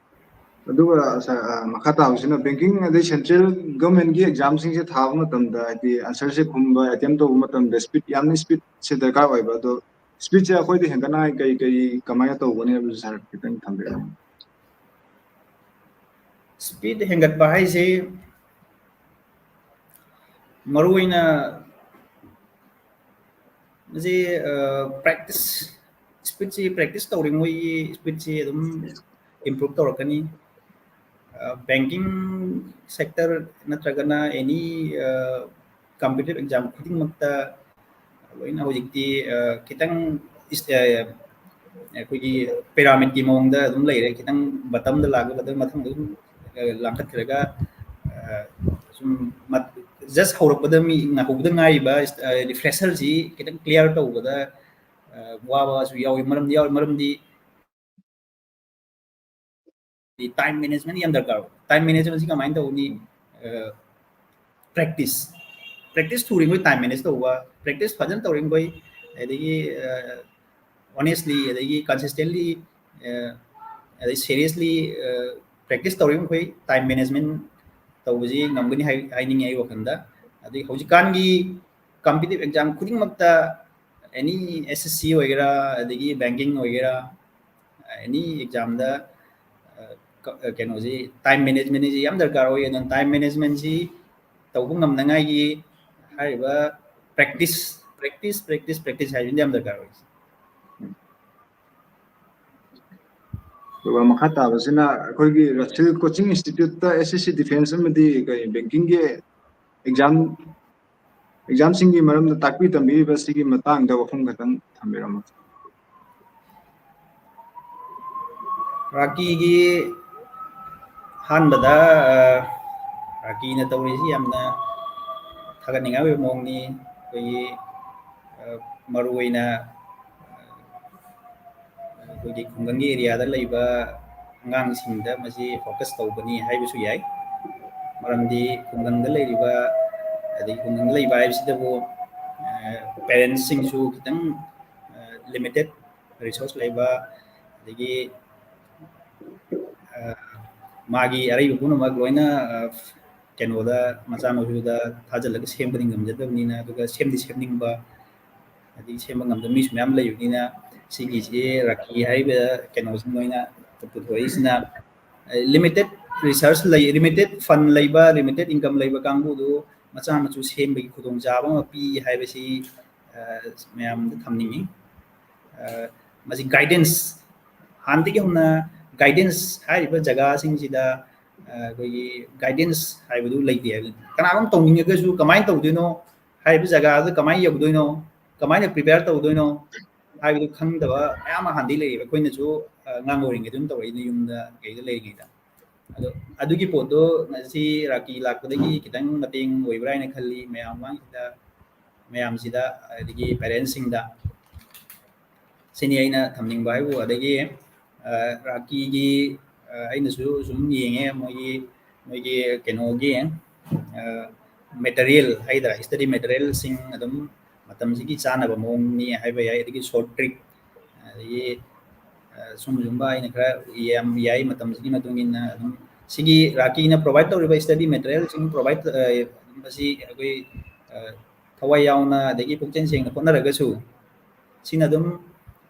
ꯑꯗꯨꯒ ꯁꯥꯔ, ꯑ, ꯃꯈꯥ ꯇꯥꯕꯁꯤꯅ banking ꯑꯗꯩ central government ꯀꯤ exam ꯁꯤꯡꯁꯦ ꯊꯥꯕ ꯃꯇꯝꯗ, ꯍꯥꯏꯗꯤ answer sheet ꯈꯨꯝꯕ, attempt ꯇꯧꯕ ꯃꯇꯝꯗ speed, ꯌꯥꯝꯅ speed ꯁꯦ ꯗꯔꯀꯥꯔ ꯑꯣꯏꯕ꯫ ꯑꯗꯣ speed ꯁꯦ ꯑꯩꯈꯣꯏꯗ ꯍꯦꯟꯒꯠꯅꯉꯥꯏ ꯀꯔꯤ ꯀꯔꯤ ꯀꯃꯥꯏꯅ ꯇꯧꯒꯅꯤ ꯍꯥꯏꯕꯁꯨ ꯁꯥꯔ ꯈꯤꯇꯪ ꯊꯝꯕꯤꯔꯝꯃꯨ꯫ Speed ꯍꯦꯟꯒꯠꯄ ꯍꯥꯏꯁꯤ ꯃꯔꯨꯑꯣꯏꯅ ꯃꯁꯤ, ꯑ, practice, speed ꯁꯤ practice ꯇꯧꯔꯤꯉꯩꯒꯤ speed ꯁꯤ ꯑꯗꯨꯝ improve ꯇꯧꯔꯛꯀꯅꯤ꯫ ꯑ, banking sector ꯅꯠꯇ꯭ꯔꯒꯅ any, ꯑ, competitive exam ꯈꯨꯗꯤꯡꯃꯛꯇ ꯂꯣꯏꯅ ꯍꯧꯖꯤꯛꯇꯤ, ꯑ, ꯈꯤꯇꯪ ꯏꯁ-, ꯑ, ꯑꯩꯈꯣꯏꯒꯤ pyramid ꯀꯤ ꯃꯑꯣꯡꯗ ꯑꯗꯨꯝ ꯂꯩꯔꯦ꯫ ꯈꯤꯇꯪ bottom ꯗ ꯂꯥꯛꯑꯒ ꯃꯊꯪ ꯃꯊꯪ ꯑꯗꯨꯝ, ꯑ, ꯂꯥꯡꯈꯠꯈ꯭ꯔꯒ, ꯑ, ꯁꯨꯝ ꯃꯠ-, just ꯍꯧꯔꯛꯄꯗ ꯃꯤ ꯉꯥꯏꯍꯧꯕꯗ ꯉꯥꯏꯔꯤꯕ, ꯑ, fresher ꯁꯤ ꯈꯤꯇꯪ clear ꯇꯧꯕꯗ, ꯑ, ꯋꯥꯕꯁꯨ ꯌꯥꯎꯏ꯫ ꯃꯔꯝꯗꯤ ꯌꯥꯎꯏ, ꯃꯔꯝꯗꯤ time management ꯌꯥꯝ ꯗꯔꯀꯥꯔ ꯑꯣꯏ꯫ Time management ꯁꯤ ꯀꯃꯥꯏꯅ ꯇꯧꯅꯤ? ꯑ, practice, practice ꯊꯨꯔꯤꯈꯣꯏ time manage ꯇꯧꯕ, practice ꯐꯖꯅ ꯇꯧꯔꯤꯈꯣꯏ, ꯑꯗꯒꯤ, ꯑ, honestly, ꯑꯗꯒꯤ consistently, ꯑ, ꯑꯗꯩ seriously, ꯑ, practice ꯇꯧꯔꯤꯈꯣꯏ time management ꯇꯧꯕꯁꯤ ꯉꯝꯒꯅꯤ ꯍꯥꯏ-, ꯍꯥꯏꯅꯤꯡꯉꯤ ꯑꯩ ꯋꯥꯈꯜꯗ꯫ ꯑꯗꯩ ꯍꯧꯖꯤꯛꯀꯥꯟꯒꯤ competitive exam ꯈꯨꯗꯤꯡꯃꯛꯇ, any S S C ꯑꯣꯏꯒꯦꯔꯥ, ꯑꯗꯒꯤ banking ꯑꯣꯏꯒꯦꯔꯥ, any exam ꯗ, ꯑ, ꯀ-, ꯑ, ꯀꯩꯅꯣꯁꯤ, time management ꯁꯤ ꯌꯥꯝ ꯗꯔꯀꯥꯔ ꯑꯣꯏ꯫ ꯑꯗꯨꯅ time management ꯁꯤ ꯇꯧꯕ ꯉꯝꯅꯉꯥꯏꯒꯤ ꯍꯥꯏꯔꯤꯕ practice, practice, practice, practice ꯍꯥꯏꯕꯁꯤꯗꯤ ꯌꯥꯝ ꯗꯔꯀꯥꯔ ꯑꯣꯏ꯫ ꯑꯗꯨꯒ ꯃꯈꯥ ꯇꯥꯕꯁꯤꯅ ꯑꯩꯈꯣꯏꯒꯤ Russell Coaching Institute ꯇ S S C defence ꯑꯃꯗꯤ ꯀꯔꯤ banking ꯒꯤ exam, exam ꯁꯤꯡꯒꯤ ꯃꯔꯝꯗ ꯇꯥꯛꯄꯤ ꯇꯝꯕꯤꯔꯤꯕ ꯁꯤꯒꯤ ꯃꯇꯥꯡꯗ ꯋꯥꯐꯝ ꯈꯛꯇꯪ ꯊꯝꯕꯤꯔꯝꯃꯨ꯫ ꯔꯥꯀꯤꯒꯤ ꯑꯍꯥꯟꯕꯗ, ꯑ, ꯔꯥꯀꯤꯅ ꯇꯧꯔꯤꯁꯤ ꯌꯥꯝꯅ ꯊꯥꯒꯠꯅꯤꯡꯉꯥꯏ ꯑꯣꯏꯕ ꯃꯑꯣꯡꯅꯤ꯫ ꯑꯩꯈꯣꯏꯒꯤ, ꯑ, ꯃꯔꯨꯑꯣꯏꯅ, ꯑ, ꯑꯩꯈꯣꯏꯒꯤ ꯈꯨꯡꯒꯪꯒꯤ area ꯗ ꯂꯩꯕ ꯑꯉꯥꯡꯁꯤꯡꯗ ꯃꯁꯤ focus ꯇꯧꯕꯅꯤ ꯍꯥꯏꯕꯁꯨ ꯌꯥꯏ꯫ ꯃꯔꯝꯗꯤ ꯈꯨꯡꯒꯪꯗ ꯂꯩꯔꯤꯕ, ꯑꯗꯒꯤ ꯈꯨꯡꯒꯪꯗ ꯂꯩꯕ ꯍꯥꯏꯕꯁꯤꯗꯕꯨ, ꯑ, parents ꯁꯤꯡꯁꯨ ꯈꯤꯇꯪ, ꯑ, limited resource ꯂꯩꯕ, ꯑꯗꯒꯤ, ꯑ, ꯃꯥꯒꯤ ꯑꯔꯩꯕ ꯄꯨꯝꯅꯃꯛ ꯂꯣꯏꯅ, ꯑ, ꯀꯩꯅꯣꯗ, ꯃꯆꯥ ꯃꯁꯨꯗ ꯊꯥꯖꯤꯜꯂꯒ ꯁꯦꯝꯕꯗꯤ ꯉꯝꯖꯗꯕꯅꯤꯅ, ꯑꯗꯨꯒ ꯁꯦꯝꯗꯤ ꯁꯦꯝꯅꯤꯡꯕ, ꯍꯥꯏꯗꯤ ꯁꯦꯝꯕ ꯉꯝꯗꯕ ꯃꯤꯁꯨ ꯃꯌꯥꯝ ꯂꯩꯕꯅꯤꯅ, ꯁꯤꯒꯤꯁꯤ ꯔꯥꯀꯤ ꯍꯥꯏꯔꯤꯕ ꯀꯩꯅꯣꯁꯤꯅ ꯂꯣꯏꯅ ꯄꯨꯊꯣꯛꯏꯁꯤꯅ, ꯑ, limited resource ꯂꯩ, limited fund ꯂꯩꯕ, limited income ꯂꯩꯕ ꯀꯥꯡꯕꯨꯗꯨ ꯃꯆꯥ ꯃꯁꯨ ꯁꯦꯝꯕꯒꯤ ꯈꯨꯗꯣꯡꯆꯥꯕ ꯑꯃ ꯄꯤ ꯍꯥꯏꯕꯁꯤ, ꯑ, ꯃꯌꯥꯝꯗ ꯊꯝꯅꯤꯡꯉꯤ꯫ ꯑ, ꯃꯁꯤ guidance, ꯍꯥꯟꯅꯗꯒꯤ ꯍꯧꯅ guidance ꯍꯥꯏꯔꯤꯕ ꯖꯒꯥꯁꯤꯡꯁꯤꯗ, ꯑ, ꯑꯩꯈꯣꯏꯒꯤ guidance ꯍꯥꯏꯕꯗꯨ ꯂꯩꯇꯦ ꯍꯥꯏꯕ꯫ ꯀꯅꯥꯒꯨꯝꯕ ꯇꯧꯅꯤꯡꯉꯒꯁꯨ ꯀꯃꯥꯏꯅ ꯇꯧꯗꯣꯏꯅꯣ, ꯍꯥꯏꯔꯤꯕ ꯖꯒꯥꯗꯨ ꯀꯃꯥꯏꯅ ꯌꯧꯗꯣꯏꯅꯣ, ꯀꯃꯥꯏꯅ prepare ꯇꯧꯗꯣꯏꯅꯣ ꯍꯥꯏꯕꯗꯨ ꯈꯪꯗꯕ ꯃꯌꯥꯝ ꯑꯃ ꯍꯥꯟꯅꯗꯒꯤ ꯂꯩꯌꯦꯕ꯫ ꯑꯩꯈꯣꯏꯅꯁꯨ, ꯑ, ꯑꯉꯥꯡ ꯑꯣꯏꯔꯤꯉꯩꯗ ꯑꯗꯨꯝ ꯇꯧꯔꯛꯏꯅ, ꯌꯨꯝꯗ ꯀꯩꯗ ꯂꯩꯔꯤꯉꯩꯗ꯫ ꯑꯗꯣ ꯑꯗꯨꯒꯤ ꯄꯣꯠꯇꯣ ꯉꯁꯤ ꯔꯥꯀꯤ ꯂꯥꯛꯄꯗꯒꯤ ꯈꯤꯇꯪ ꯃꯇꯦꯡ ꯑꯣꯏꯕ꯭ꯔꯥ ꯍꯥꯏꯅ ꯈꯜꯂꯤ ꯃꯌꯥꯝ ꯃꯃꯥꯡꯁꯤꯗ, ꯃꯌꯥꯝꯁꯤꯗ, ꯑꯗꯒꯤ parents ꯁꯤꯡꯗ꯫ ꯁꯤꯅꯤ ꯑꯩꯅ ꯊꯝꯅꯤꯡꯕ ꯍꯥꯏꯕꯨ꯫ ꯑꯗꯒꯤ, ꯑ, ꯔꯥꯀꯤꯒꯤ, ꯑ, ꯑꯩꯅꯁꯨ ꯁꯨꯝ ꯌꯦꯡꯉꯦ, ꯃꯣꯏꯒꯤ, ꯃꯣꯏꯒꯤ ꯀꯩꯅꯣꯒꯤ, ꯑ, material ꯍꯥꯏꯗ꯭ꯔꯥ, study material ꯁꯤꯡ ꯑꯗꯨꯝ ꯃꯇꯝꯁꯤꯒꯤ ꯆꯥꯅꯕ ꯃꯑꯣꯡꯅꯤ ꯍꯥꯏꯕ ꯌꯥꯏ꯫ ꯑꯗꯒꯤ short trick, ꯑꯗꯒꯤ, ꯑ, ꯁꯨꯝ ꯁꯨꯝꯕ ꯑꯩꯅ ꯈꯔ ꯌꯥꯝ ꯌꯥꯏ, ꯃꯇꯝꯁꯤꯒꯤ ꯃꯇꯨꯡ ꯏꯟꯅ ꯑꯗꯨꯝ ꯁꯤꯒꯤ ꯔꯥꯀꯤꯅ provide ꯇꯧꯔꯤꯕ study material ꯁꯤꯡ provide, ꯑ, ꯃꯁꯤ ꯑꯩꯈꯣꯏ, ꯑ, ꯊꯋꯥꯏ ꯌꯥꯎꯅ ꯑꯗꯒꯤ ꯄꯨꯛꯆꯦꯜ ꯁꯦꯡꯅ ꯍꯣꯠꯅꯔꯒꯁꯨ ꯁꯤꯅ ꯑꯗꯨꯝ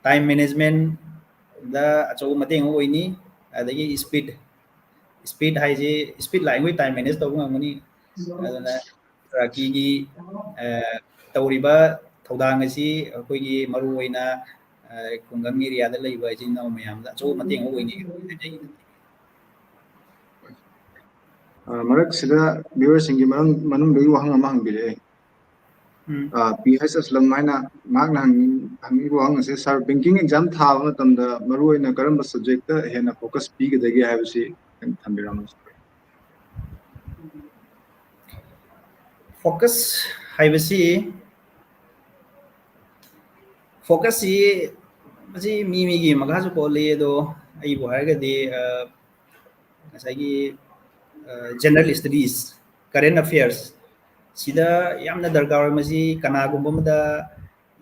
time management ꯗ ꯑꯆꯧꯕ ꯃꯇꯦꯡ ꯑꯃ ꯑꯣꯏꯅꯤ꯫ ꯑꯗꯒꯤ speed, speed ꯍꯥꯏꯁꯤ, speed ꯂꯥꯛꯏꯈꯣꯏ time manage ꯇꯧꯕ ꯉꯝꯒꯅꯤ꯫ ꯑꯗꯨꯅ ꯔꯥꯀꯤꯒꯤ, ꯑ, ꯇꯧꯔꯤꯕ ꯊꯧꯗꯥꯡ ꯑꯁꯤ ꯑꯩꯈꯣꯏꯒꯤ ꯃꯔꯨꯑꯣꯏꯅ, ꯑ, ꯈꯨꯡꯒꯪ area ꯗ ꯂꯩꯕ ꯏꯆꯤꯟ ꯏꯅꯥꯎ ꯃꯌꯥꯝꯗ ꯑꯆꯧꯕ ꯃꯇꯦꯡ ꯑꯃ ꯑꯣꯏꯅꯤ ꯍꯥꯏꯖꯒꯦ꯫ ꯑ, ꯃꯔꯛꯁꯤꯗ viewer ꯁꯤꯡꯒꯤ ꯃꯔꯝ-, ꯃꯅꯨꯡꯗꯒꯤ ꯋꯥꯍꯪ ꯑꯃ ꯍꯪꯕꯤꯔꯛꯑꯦ꯫ ꯎꯝ꯫ ꯑ, ꯄꯤ ꯑꯩꯆ ꯑꯁꯂꯝ ꯍꯥꯏꯅ ꯃꯍꯥꯛꯅ ꯍꯪ-, ꯍꯪꯉꯤꯕ ꯋꯥꯍꯪ ꯑꯁꯦ, "Sir, banking exam ꯊꯥꯕ ꯃꯇꯝꯗ ꯃꯔꯨꯑꯣꯏꯅ ꯀꯔꯝꯕ subject ꯇ ꯍꯦꯟꯅ focus ꯄꯤꯒꯗꯒꯦ?" ꯍꯥꯏꯕꯁꯤ ꯊꯝꯕꯤꯔꯝꯃꯨ꯫ Focus ꯍꯥꯏꯕꯁꯤ, focus ꯁꯤ ꯃꯁꯤ ꯃꯤ ꯃꯤꯒꯤ ꯃꯈꯥꯁꯨ ꯄꯣꯜꯂꯤ, ꯑꯗꯣ ꯑꯩꯕꯨ ꯍꯥꯏꯔꯒꯗꯤ, ꯑ, ꯉꯁꯥꯏꯒꯤ, ꯑ, general studies, current affairs ꯁꯤꯗ ꯌꯥꯝꯅ ꯗꯔꯀꯥꯔ ꯑꯣꯏ꯫ ꯃꯁꯤ ꯀꯅꯥꯒꯨꯝꯕ ꯑꯃꯗ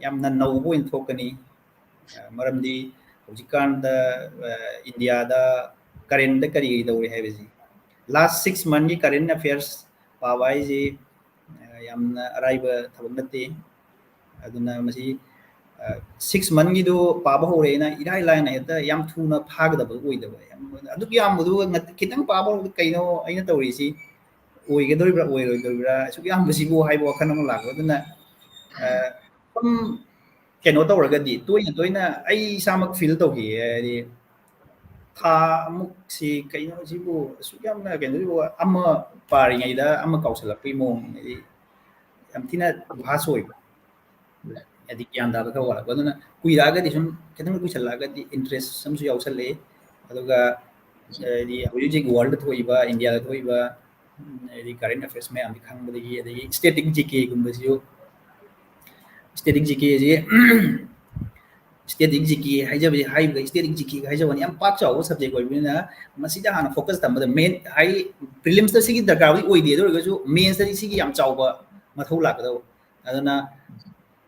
ꯌꯥꯝꯅ ꯅꯧꯕ ꯑꯣꯏꯅ ꯊꯣꯛꯀꯅꯤ꯫ ꯑ, ꯃꯔꯝꯗꯤ ꯍꯧꯖꯤꯛꯀꯥꯟꯗ, ꯑ, ꯏꯟꯗꯤꯌꯥꯗ ꯀꯔꯦꯟꯗ ꯀꯔꯤ ꯀꯔꯤ ꯇꯧꯔꯤ ꯍꯥꯏꯕꯁꯤ꯫ Last six monthꯀꯤ current affairs ꯄꯥꯕ ꯍꯥꯏꯁꯤ ꯌꯥꯝꯅ ꯑꯔꯥꯏꯕ ꯊꯕꯛ ꯅꯠꯇꯦ꯫ ꯑꯗꯨꯅ ꯃꯁꯤ six monthꯒꯤꯗꯨ ꯄꯥꯕ ꯍꯧꯔꯦꯅ ꯏꯔꯥꯏ ꯂꯥꯏꯅ ꯍꯦꯛꯇ ꯌꯥꯝ ꯊꯨꯅ ꯐꯥꯒꯗꯕ ꯑꯣꯏꯗꯕ꯫ ꯑꯗꯨꯛ ꯌꯥꯝꯕꯗꯨ ꯈꯤꯇꯪ ꯄꯥꯕ ꯍꯧꯔꯒ ꯀꯩꯅꯣ ꯑꯩꯅ ꯇꯧꯔꯤꯁꯤ ꯑꯣꯏꯒꯗꯧꯔꯤꯕ꯭ꯔꯥ ꯑꯣꯏꯔꯣꯏꯗꯧꯔꯤꯕ꯭ꯔꯥ, ꯑꯁꯨꯛ ꯌꯥꯝꯕꯁꯤꯕꯨ ꯍꯥꯏꯕ ꯋꯥꯈꯜ ꯑꯃ ꯂꯥꯛꯄ꯫ ꯑꯗꯨꯅ ꯁꯨꯝ ꯀꯩꯅꯣ ꯇꯧꯔꯒꯗꯤ, ꯇꯣꯏꯅ ꯇꯣꯏꯅ ꯑꯩ ꯏꯁꯥꯃꯛ feel ꯇꯧꯈꯤꯌꯦ꯫ ꯍꯥꯏꯗꯤ ꯊꯥ ꯑꯃꯨꯛꯁꯤ ꯀꯩꯅꯣ ꯁꯤꯕꯨ ꯑꯁꯨꯛ ꯌꯥꯝꯅ ꯀꯩꯅꯣꯁꯤꯕꯨ, ꯑꯃ ꯄꯥꯔꯤꯉꯩꯗ ꯑꯃ ꯀꯥꯎꯁꯜꯂꯛꯄꯒꯤ ꯃꯑꯣꯡ, ꯍꯥꯏꯗꯤ ꯌꯥꯝ ꯊꯤꯅ vast ꯑꯣꯏꯕ, ꯍꯥꯏꯗꯤ ꯒ꯭ꯌꯥꯟ ꯇꯥꯕ ꯈꯔ ꯋꯥꯠꯂꯛꯄ꯫ ꯑꯗꯨꯅ ꯀꯨꯏꯔꯛꯑꯒꯗꯤ, ꯁꯨꯝ ꯈꯤꯇꯪ ꯀꯨꯏꯁꯜꯂꯛꯑꯒꯗꯤ interest ꯑꯃꯁꯨ ꯌꯥꯎꯁꯜꯂꯛꯑꯦ꯫ ꯑꯗꯨꯒ ꯍꯥꯏꯗꯤ ꯍꯧꯖꯤꯛ ꯍꯧꯖꯤꯛ worldꯗ ꯊꯣꯛꯏꯕ, Indiaꯗ ꯊꯣꯛꯏꯕ, ꯍꯥꯏꯗꯤ current affairs ꯃꯌꯥꯝꯁꯤ ꯈꯪꯕꯗꯒꯤ, ꯑꯗꯒꯤ static GKꯒꯨꯝꯕꯁꯤꯁꯨ, static GKꯁꯤ static GK ꯍꯥꯏꯖꯕꯁꯤ, ꯍꯥꯏꯔꯤꯕ static GK ꯍꯥꯏꯖꯕꯅꯤ, ꯌꯥꯝ ꯄꯥꯛ ꯆꯥꯎꯕ subject ꯑꯣꯏꯕꯅꯤꯅ ꯃꯁꯤꯗ ꯍꯥꯟꯅ focus ꯊꯝꯕꯗ main ꯍꯥꯏꯗꯤ prelimsꯇ ꯁꯤꯒꯤ ꯗꯔꯀꯥꯔꯕꯨꯗꯤ ꯑꯣꯏꯗꯦ, ꯑꯗꯨ ꯑꯣꯏꯔꯒꯁꯨ mainsꯇꯗꯤ ꯁꯤꯒꯤ ꯌꯥꯝ ꯆꯥꯎꯕ ꯃꯊꯧ ꯂꯥꯛꯀꯗꯧꯕ꯫ ꯑꯗꯨꯅ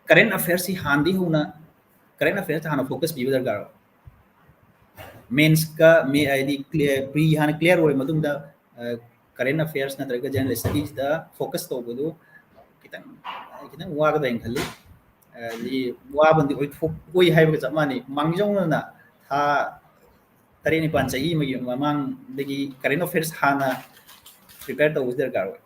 current affairsꯁꯤ ꯍꯥꯟꯅꯗꯤ ꯍꯧꯅ, current affairsꯇ ꯍꯥꯟꯅ focus ꯄꯤꯕ ꯗꯔꯀꯥꯔ ꯑꯣꯏ꯫ Mainsꯀ ꯃꯦ-, ꯍꯥꯏꯗꯤ clear, pre ꯍꯥꯟꯅ clear ꯑꯣꯏꯔ ꯃꯇꯨꯡꯗ, current affairs ꯅꯠꯇ꯭ꯔꯒ general studiesꯗ focus ꯇꯧꯕꯗꯨ ꯈꯤꯇꯪ, ꯈꯤꯇꯪ ꯋꯥꯒꯗ꯭ꯔꯥ ꯍꯥꯏꯅ ꯈꯜꯂꯤ꯫ ꯍꯥꯏꯗꯤ ꯋꯥꯕꯗꯤ ꯑꯣꯏꯊꯣꯛ-, ꯑꯣꯏ ꯍꯥꯏꯕꯒ ꯆꯞ ꯃꯥꯟꯅꯩ꯫ ꯃꯥꯡꯖꯧꯅꯅ ꯊꯥ ꯇꯔꯦꯠ ꯅꯤꯄꯥꯜ, ꯆꯍꯤ ꯑꯃꯒꯤ ꯃꯃꯥꯡꯗꯒꯤ current affairs ꯍꯥꯟꯅ prepare ꯇꯧꯕꯁꯤ ꯗꯔꯀꯥꯔ ꯑꯣꯏ꯫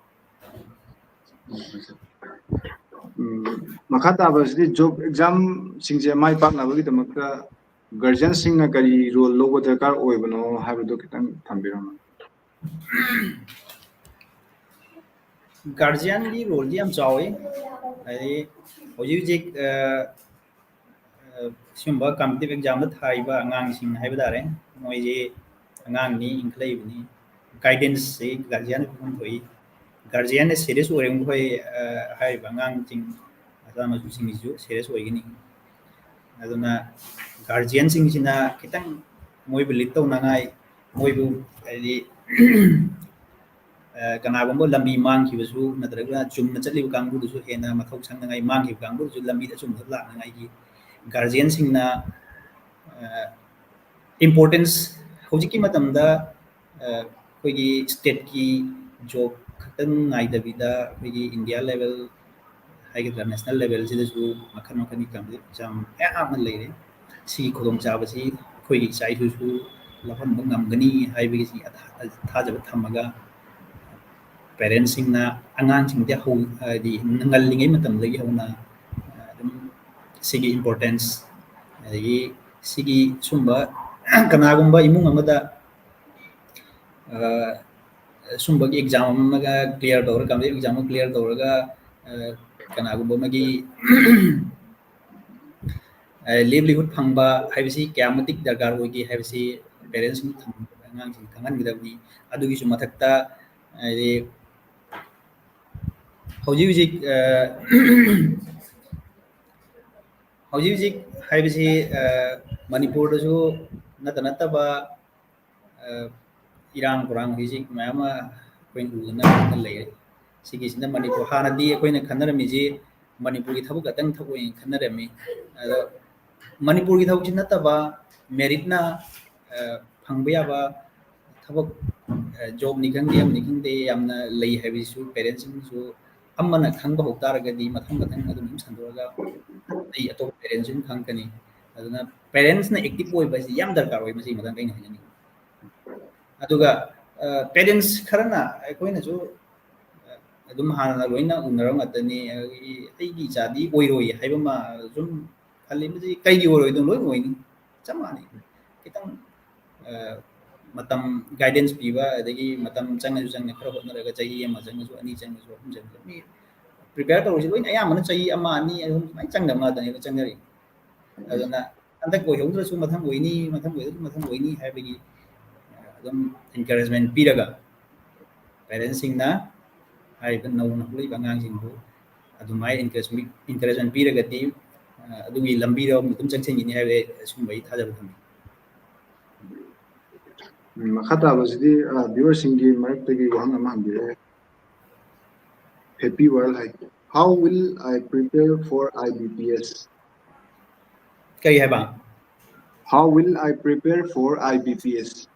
ꯎꯝ, ꯃꯈꯥ ꯇꯥꯕꯁꯤꯗꯤ job examꯁꯤꯡꯁꯦ ꯃꯥꯏ ꯄꯥꯛꯅꯕꯒꯤꯗꯃꯛꯇ guardianꯁꯤꯡꯅ ꯀꯔꯤ role ꯂꯧꯕ ꯗꯔꯀꯥꯔ ꯑꯣꯏꯕꯅꯣ ꯍꯥꯏꯕꯗꯣ ꯈꯤꯇꯪ ꯊꯝꯕꯤꯔꯝꯃꯣ꯫ Guardianꯒꯤ roleꯗꯤ ꯌꯥꯝ ꯆꯥꯎꯋꯤ꯫ ꯍꯥꯏꯗꯤ ꯍꯧꯖꯤꯛ ꯍꯧꯖꯤꯛ, ꯑ, ꯑ, ꯁꯤꯒꯨꯝꯕ competitive examꯗ ꯊꯥꯔꯤꯕ ꯑꯉꯥꯡꯁꯤꯡ ꯍꯥꯏꯕ ꯇꯥꯔꯦ, ꯃꯣꯏꯁꯤ ꯑꯉꯥꯡꯅꯤ, ꯏꯟꯈꯠꯂꯛꯏꯕꯅꯤ, guidanceꯁꯤ guardianꯅ ꯄꯤꯐꯝ ꯊꯣꯛꯏ꯫ Guardianꯅ serious ꯑꯣꯏꯔꯒꯗꯤ ꯃꯈꯣꯏ, ꯑ, ꯍꯥꯏꯔꯤꯕ ꯑꯉꯥꯡꯁꯤꯡ, ꯃꯆꯥ ꯃꯁꯨꯁꯤꯡꯁꯤꯁꯨ serious ꯑꯣꯏꯒꯅꯤ꯫ ꯑꯗꯨꯅ guardianꯁꯤꯡꯁꯤꯅ ꯈꯤꯇꯪ ꯃꯣꯏꯕꯨ lead ꯇꯧꯅꯉꯥꯏ, ꯃꯣꯏꯕꯨ ꯍꯥꯏꯗꯤ, ꯑ, ꯀꯅꯥꯒꯨꯝꯕ ꯂꯝꯕꯤ ꯃꯥꯡꯈꯤꯕꯁꯨ ꯅꯠꯇ꯭ꯔꯒ ꯆꯨꯝꯅ ꯆꯠꯂꯤꯕ ꯀꯥꯡꯕꯨꯗꯨꯁꯨ ꯍꯦꯟꯅ ꯃꯊꯧ ꯁꯪꯅꯉꯥꯏ, ꯃꯥꯡꯈꯤꯕ ꯀꯥꯡꯕꯨꯗꯨꯁꯨ ꯂꯝꯕꯤꯗ ꯑꯆꯨꯝꯕꯗ ꯂꯥꯛꯅꯉꯥꯏꯒꯤ guardianꯁꯤꯡꯅ, ꯑ, importance ꯍꯧꯖꯤꯛꯀꯤ ꯃꯇꯝꯗ ꯑꯩꯈꯣꯏꯒꯤ ꯁ꯭ꯇꯦꯠꯀꯤ ꯖꯣꯕ ꯈꯛꯇꯪ ꯉꯥꯏꯗꯕꯤꯗ ꯑꯩꯈꯣꯏꯒꯤ ꯏꯟꯗꯤꯌꯥ ꯂꯦꯚꯦꯜ ꯍꯥꯏꯒꯗ꯭ꯔꯥ, ꯅꯦꯁꯅꯦꯜ ꯂꯦꯚꯦꯜꯁꯤꯗꯁꯨ ꯃꯈꯜ ꯃꯈꯜꯒꯤ ꯀꯝꯄꯤꯇꯤꯇꯤꯚ ꯑꯦꯛꯖꯥꯝ ꯃꯌꯥꯝ ꯑꯃ ꯂꯩꯔꯦ꯫ ꯁꯤꯒꯤ ꯈꯨꯗꯣꯡꯆꯥꯕꯁꯤ ꯑꯩꯈꯣꯏꯒꯤ ꯏꯆꯥ ꯏꯁꯨꯁꯨ ꯂꯧꯍꯟꯕ ꯉꯝꯒꯅꯤ ꯍꯥꯏꯕꯒꯤ ꯊꯥꯖꯕ ꯊꯝꯃꯒ, ꯄꯦꯔꯦꯟꯁꯁꯤꯡꯅ ꯑꯉꯥꯡꯁꯤꯡꯗꯤ ꯍꯧ-, ꯍꯥꯏꯗꯤ ꯉꯜꯂꯤꯉꯩ ꯃꯇꯝꯗꯒꯤ ꯍꯧꯅ ꯑꯗꯨꯝ ꯁꯤꯒꯤ ꯏꯝꯄꯣꯔꯇꯦꯟꯁ, ꯑꯗꯒꯤ ꯁꯤꯒꯤ ꯁꯨꯝꯕ ꯀꯅꯥꯒꯨꯝꯕ ꯏꯃꯨꯡ ꯑꯃꯗ ꯁꯨꯝꯕꯒꯤ ꯑꯦꯛꯖꯥꯝ ꯑꯃꯒ ꯀ꯭ꯂꯤꯌꯥꯔ ꯇꯧꯔꯒ, ꯀꯝꯄꯤꯇꯤꯇꯤꯚ ꯑꯦꯛꯖꯥꯝ ꯑꯃ ꯀ꯭ꯂꯤꯌꯥꯔ ꯇꯧꯔꯒ ꯀꯅꯥꯒꯨꯝꯕ ꯑꯃꯒꯤ ꯂꯦꯕꯂꯤꯍꯨꯗ ꯐꯪꯕ ꯍꯥꯏꯕꯁꯤ ꯀꯌꯥ ꯃꯇꯤꯛ ꯗꯔꯀꯥꯔ ꯑꯣꯏꯒꯦ ꯍꯥꯏꯕꯁꯤ ꯄꯦꯔꯦꯟꯁꯁꯤꯡ ꯑꯉꯥꯡꯁꯤꯡ ꯈꯪꯍꯟꯒꯗꯕꯅꯤ꯫ ꯑꯗꯨꯒꯤꯁꯨ ꯃꯊꯛꯇ ꯍꯥꯏꯗꯤ ꯍꯧꯖꯤꯛ ꯍꯧꯖꯤꯛ ꯍꯧꯖꯤꯛ ꯍꯧꯖꯤꯛ ꯍꯥꯏꯕꯁꯤ ꯃꯅꯤꯄꯨꯔꯗꯁꯨ ꯅꯠꯇ ꯅꯠꯇꯕ ꯏꯔꯥꯡ ꯄꯨꯔꯥꯡ ꯍꯧꯖꯤꯛ ꯃꯌꯥꯝ ꯑꯃ ꯑꯩꯈꯣꯏꯅ ꯎꯗꯅ ꯂꯩꯔꯦ꯫ ꯁꯤꯒꯤꯁꯤꯅ ꯃꯅꯤꯄꯨꯔ, ꯍꯥꯟꯅꯗꯤ ꯑꯩꯈꯣꯏꯅ ꯈꯟꯅꯔꯝꯃꯤꯁꯤ ꯃꯅꯤꯄꯨꯔꯒꯤ ꯊꯕꯛ ꯈꯛꯇꯪ ꯊꯕꯛ ꯑꯣꯏꯅ ꯈꯟꯅꯔꯝꯃꯤ꯫ ꯑꯗꯣ ꯃꯅꯤꯄꯨꯔꯒꯤ ꯊꯕꯛꯁꯤ ꯅꯠꯇꯕ ꯃꯦꯔꯤꯠꯅ ꯐꯪꯕ ꯌꯥꯕ ꯊꯕꯛ, ꯖꯣꯕꯅꯤ ꯈꯪꯗꯦ, ꯑꯃꯅꯤ ꯈꯪꯗꯦ, ꯌꯥꯝꯅ ꯂꯩ ꯍꯥꯏꯕꯁꯤꯁꯨ ꯄꯦꯔꯦꯟꯁꯁꯤꯡꯁꯨ ꯑꯃꯅ ꯈꯪꯕ ꯍꯧ ꯇꯥꯔꯒꯗꯤ ꯃꯊꯪ ꯃꯊꯪ ꯑꯗꯨꯝ ꯑꯗꯨꯝ ꯁꯟꯗꯣꯛꯑꯒ ꯑꯩ ꯑꯇꯣꯞꯄ ꯄꯦꯔꯦꯟꯁꯁꯤꯡ ꯈꯪꯒꯅꯤ꯫ ꯑꯗꯨꯅ ꯄꯦꯔꯦꯟꯁꯅ ꯑꯦꯛꯇꯤꯚ ꯑꯣꯏꯕ ꯍꯥꯏꯁꯤ ꯌꯥꯝ ꯗꯔꯀꯥꯔ ꯑꯣꯏ꯫ ꯃꯁꯤꯒꯤ ꯃꯇꯥꯡꯗ ꯑꯩꯅ ꯍꯥꯏꯖꯅꯤꯡꯉꯤ꯫ ꯑꯗꯨꯒ ꯄꯦꯔꯦꯟꯁ ꯈꯔꯅ ꯑꯩꯈꯣꯏꯅꯁꯨ ꯑꯗꯨꯝ ꯍꯥꯟꯅ ꯂꯣꯏꯅ ꯎꯅꯔꯕ ꯉꯥꯛꯇꯅꯤ꯫ ꯑꯩꯒꯤ, ꯑꯩꯒꯤ ꯏꯆꯥꯗꯤ ꯑꯣꯏꯔꯣꯏ ꯍꯥꯏꯕ ꯑꯃ ꯁꯨꯝ ꯈꯜꯂꯤ꯫ ꯃꯁꯤ ꯀꯩꯒꯤ ꯑꯣꯏꯔꯣꯏꯗꯣꯏꯅꯣ? ꯂꯣꯏ ꯑꯣꯏꯅꯤ, ꯆꯞ ꯃꯥꯟꯅꯩ꯫ ꯈꯤꯇꯪ ꯃꯇꯝ, ꯒꯥꯏꯗꯦꯟꯁ ꯄꯤꯕ, ꯑꯗꯒꯤ ꯃꯇꯝ ꯆꯪꯉꯁꯨ ꯆꯪꯅ ꯈꯔ ꯍꯣꯠꯅꯔꯒ ꯆꯍꯤ ꯑꯃ ꯆꯪꯉꯁꯨ, ꯑꯅꯤ ꯆꯪꯉꯁꯨ, ꯑꯍꯨꯝ ꯆꯪꯉꯁꯨ, ꯃꯤ ꯄ꯭ꯔꯤꯄꯦꯌꯔ ꯇꯧꯔꯤꯁꯤ ꯂꯣꯏꯅ ꯑꯌꯥꯝꯕꯅ ꯆꯍꯤ ꯑꯃ, ꯑꯅꯤ, ꯑꯍꯨꯝ ꯁꯨꯃꯥꯏꯅ ꯆꯪꯗꯕ ꯉꯥꯛꯇꯅꯦꯕ ꯆꯪꯅꯔꯤ꯫ ꯑꯗꯨꯅ ꯍꯟꯗꯛ ꯑꯣꯏꯍꯧꯗ꯭ꯔꯁꯨ ꯃꯊꯪ ꯑꯣꯏꯅꯤ, ꯃꯊꯪ ꯑꯣꯏꯗ꯭ꯔꯁꯨ ꯃꯊꯪ ꯑꯣꯏꯅꯤ ꯍꯥꯏꯕꯒꯤ ꯑꯗꯨꯝ ꯏꯟꯀꯔꯦꯖꯃꯦꯟ ꯄꯤꯔꯒ ꯄꯦꯔꯦꯟꯁꯁꯤꯡꯅ ꯍꯥꯏꯔꯤꯕ ꯅꯧꯅ ꯍꯧꯔꯛꯏꯕ ꯑꯉꯥꯡꯁꯤꯡꯕꯨ ꯑꯗꯨꯃꯥꯏꯅ ꯏꯟꯀꯔꯦꯖꯃꯦꯟ, ꯏꯟꯀꯔꯦꯖꯃꯦꯟ ꯄꯤꯔꯒꯗꯤ ꯑꯗꯨꯒꯤ ꯂꯝꯕꯤꯔꯣꯝꯗ ꯑꯗꯨꯝ ꯆꯪꯁꯤꯟꯈꯤꯅꯤ ꯍꯥꯏꯕ ꯁꯨꯝꯕ ꯑꯩ ꯊꯥꯖꯕ ꯊꯝꯃꯤ꯫ ꯎꯝ, ꯃꯈꯥ ꯇꯥꯕꯁꯤꯗꯤ ꯚꯤꯌꯨꯋꯔꯁꯤꯡꯒꯤ ꯃꯔꯛꯇꯒꯤ ꯋꯥꯍꯪ ꯑꯃ ꯍꯪꯕꯤꯔꯛꯑꯦ꯫ Happy World high, "How will I prepare for I B P S?" ꯀꯔꯤ ꯍꯥꯏꯕ? How will I prepare for I B P S?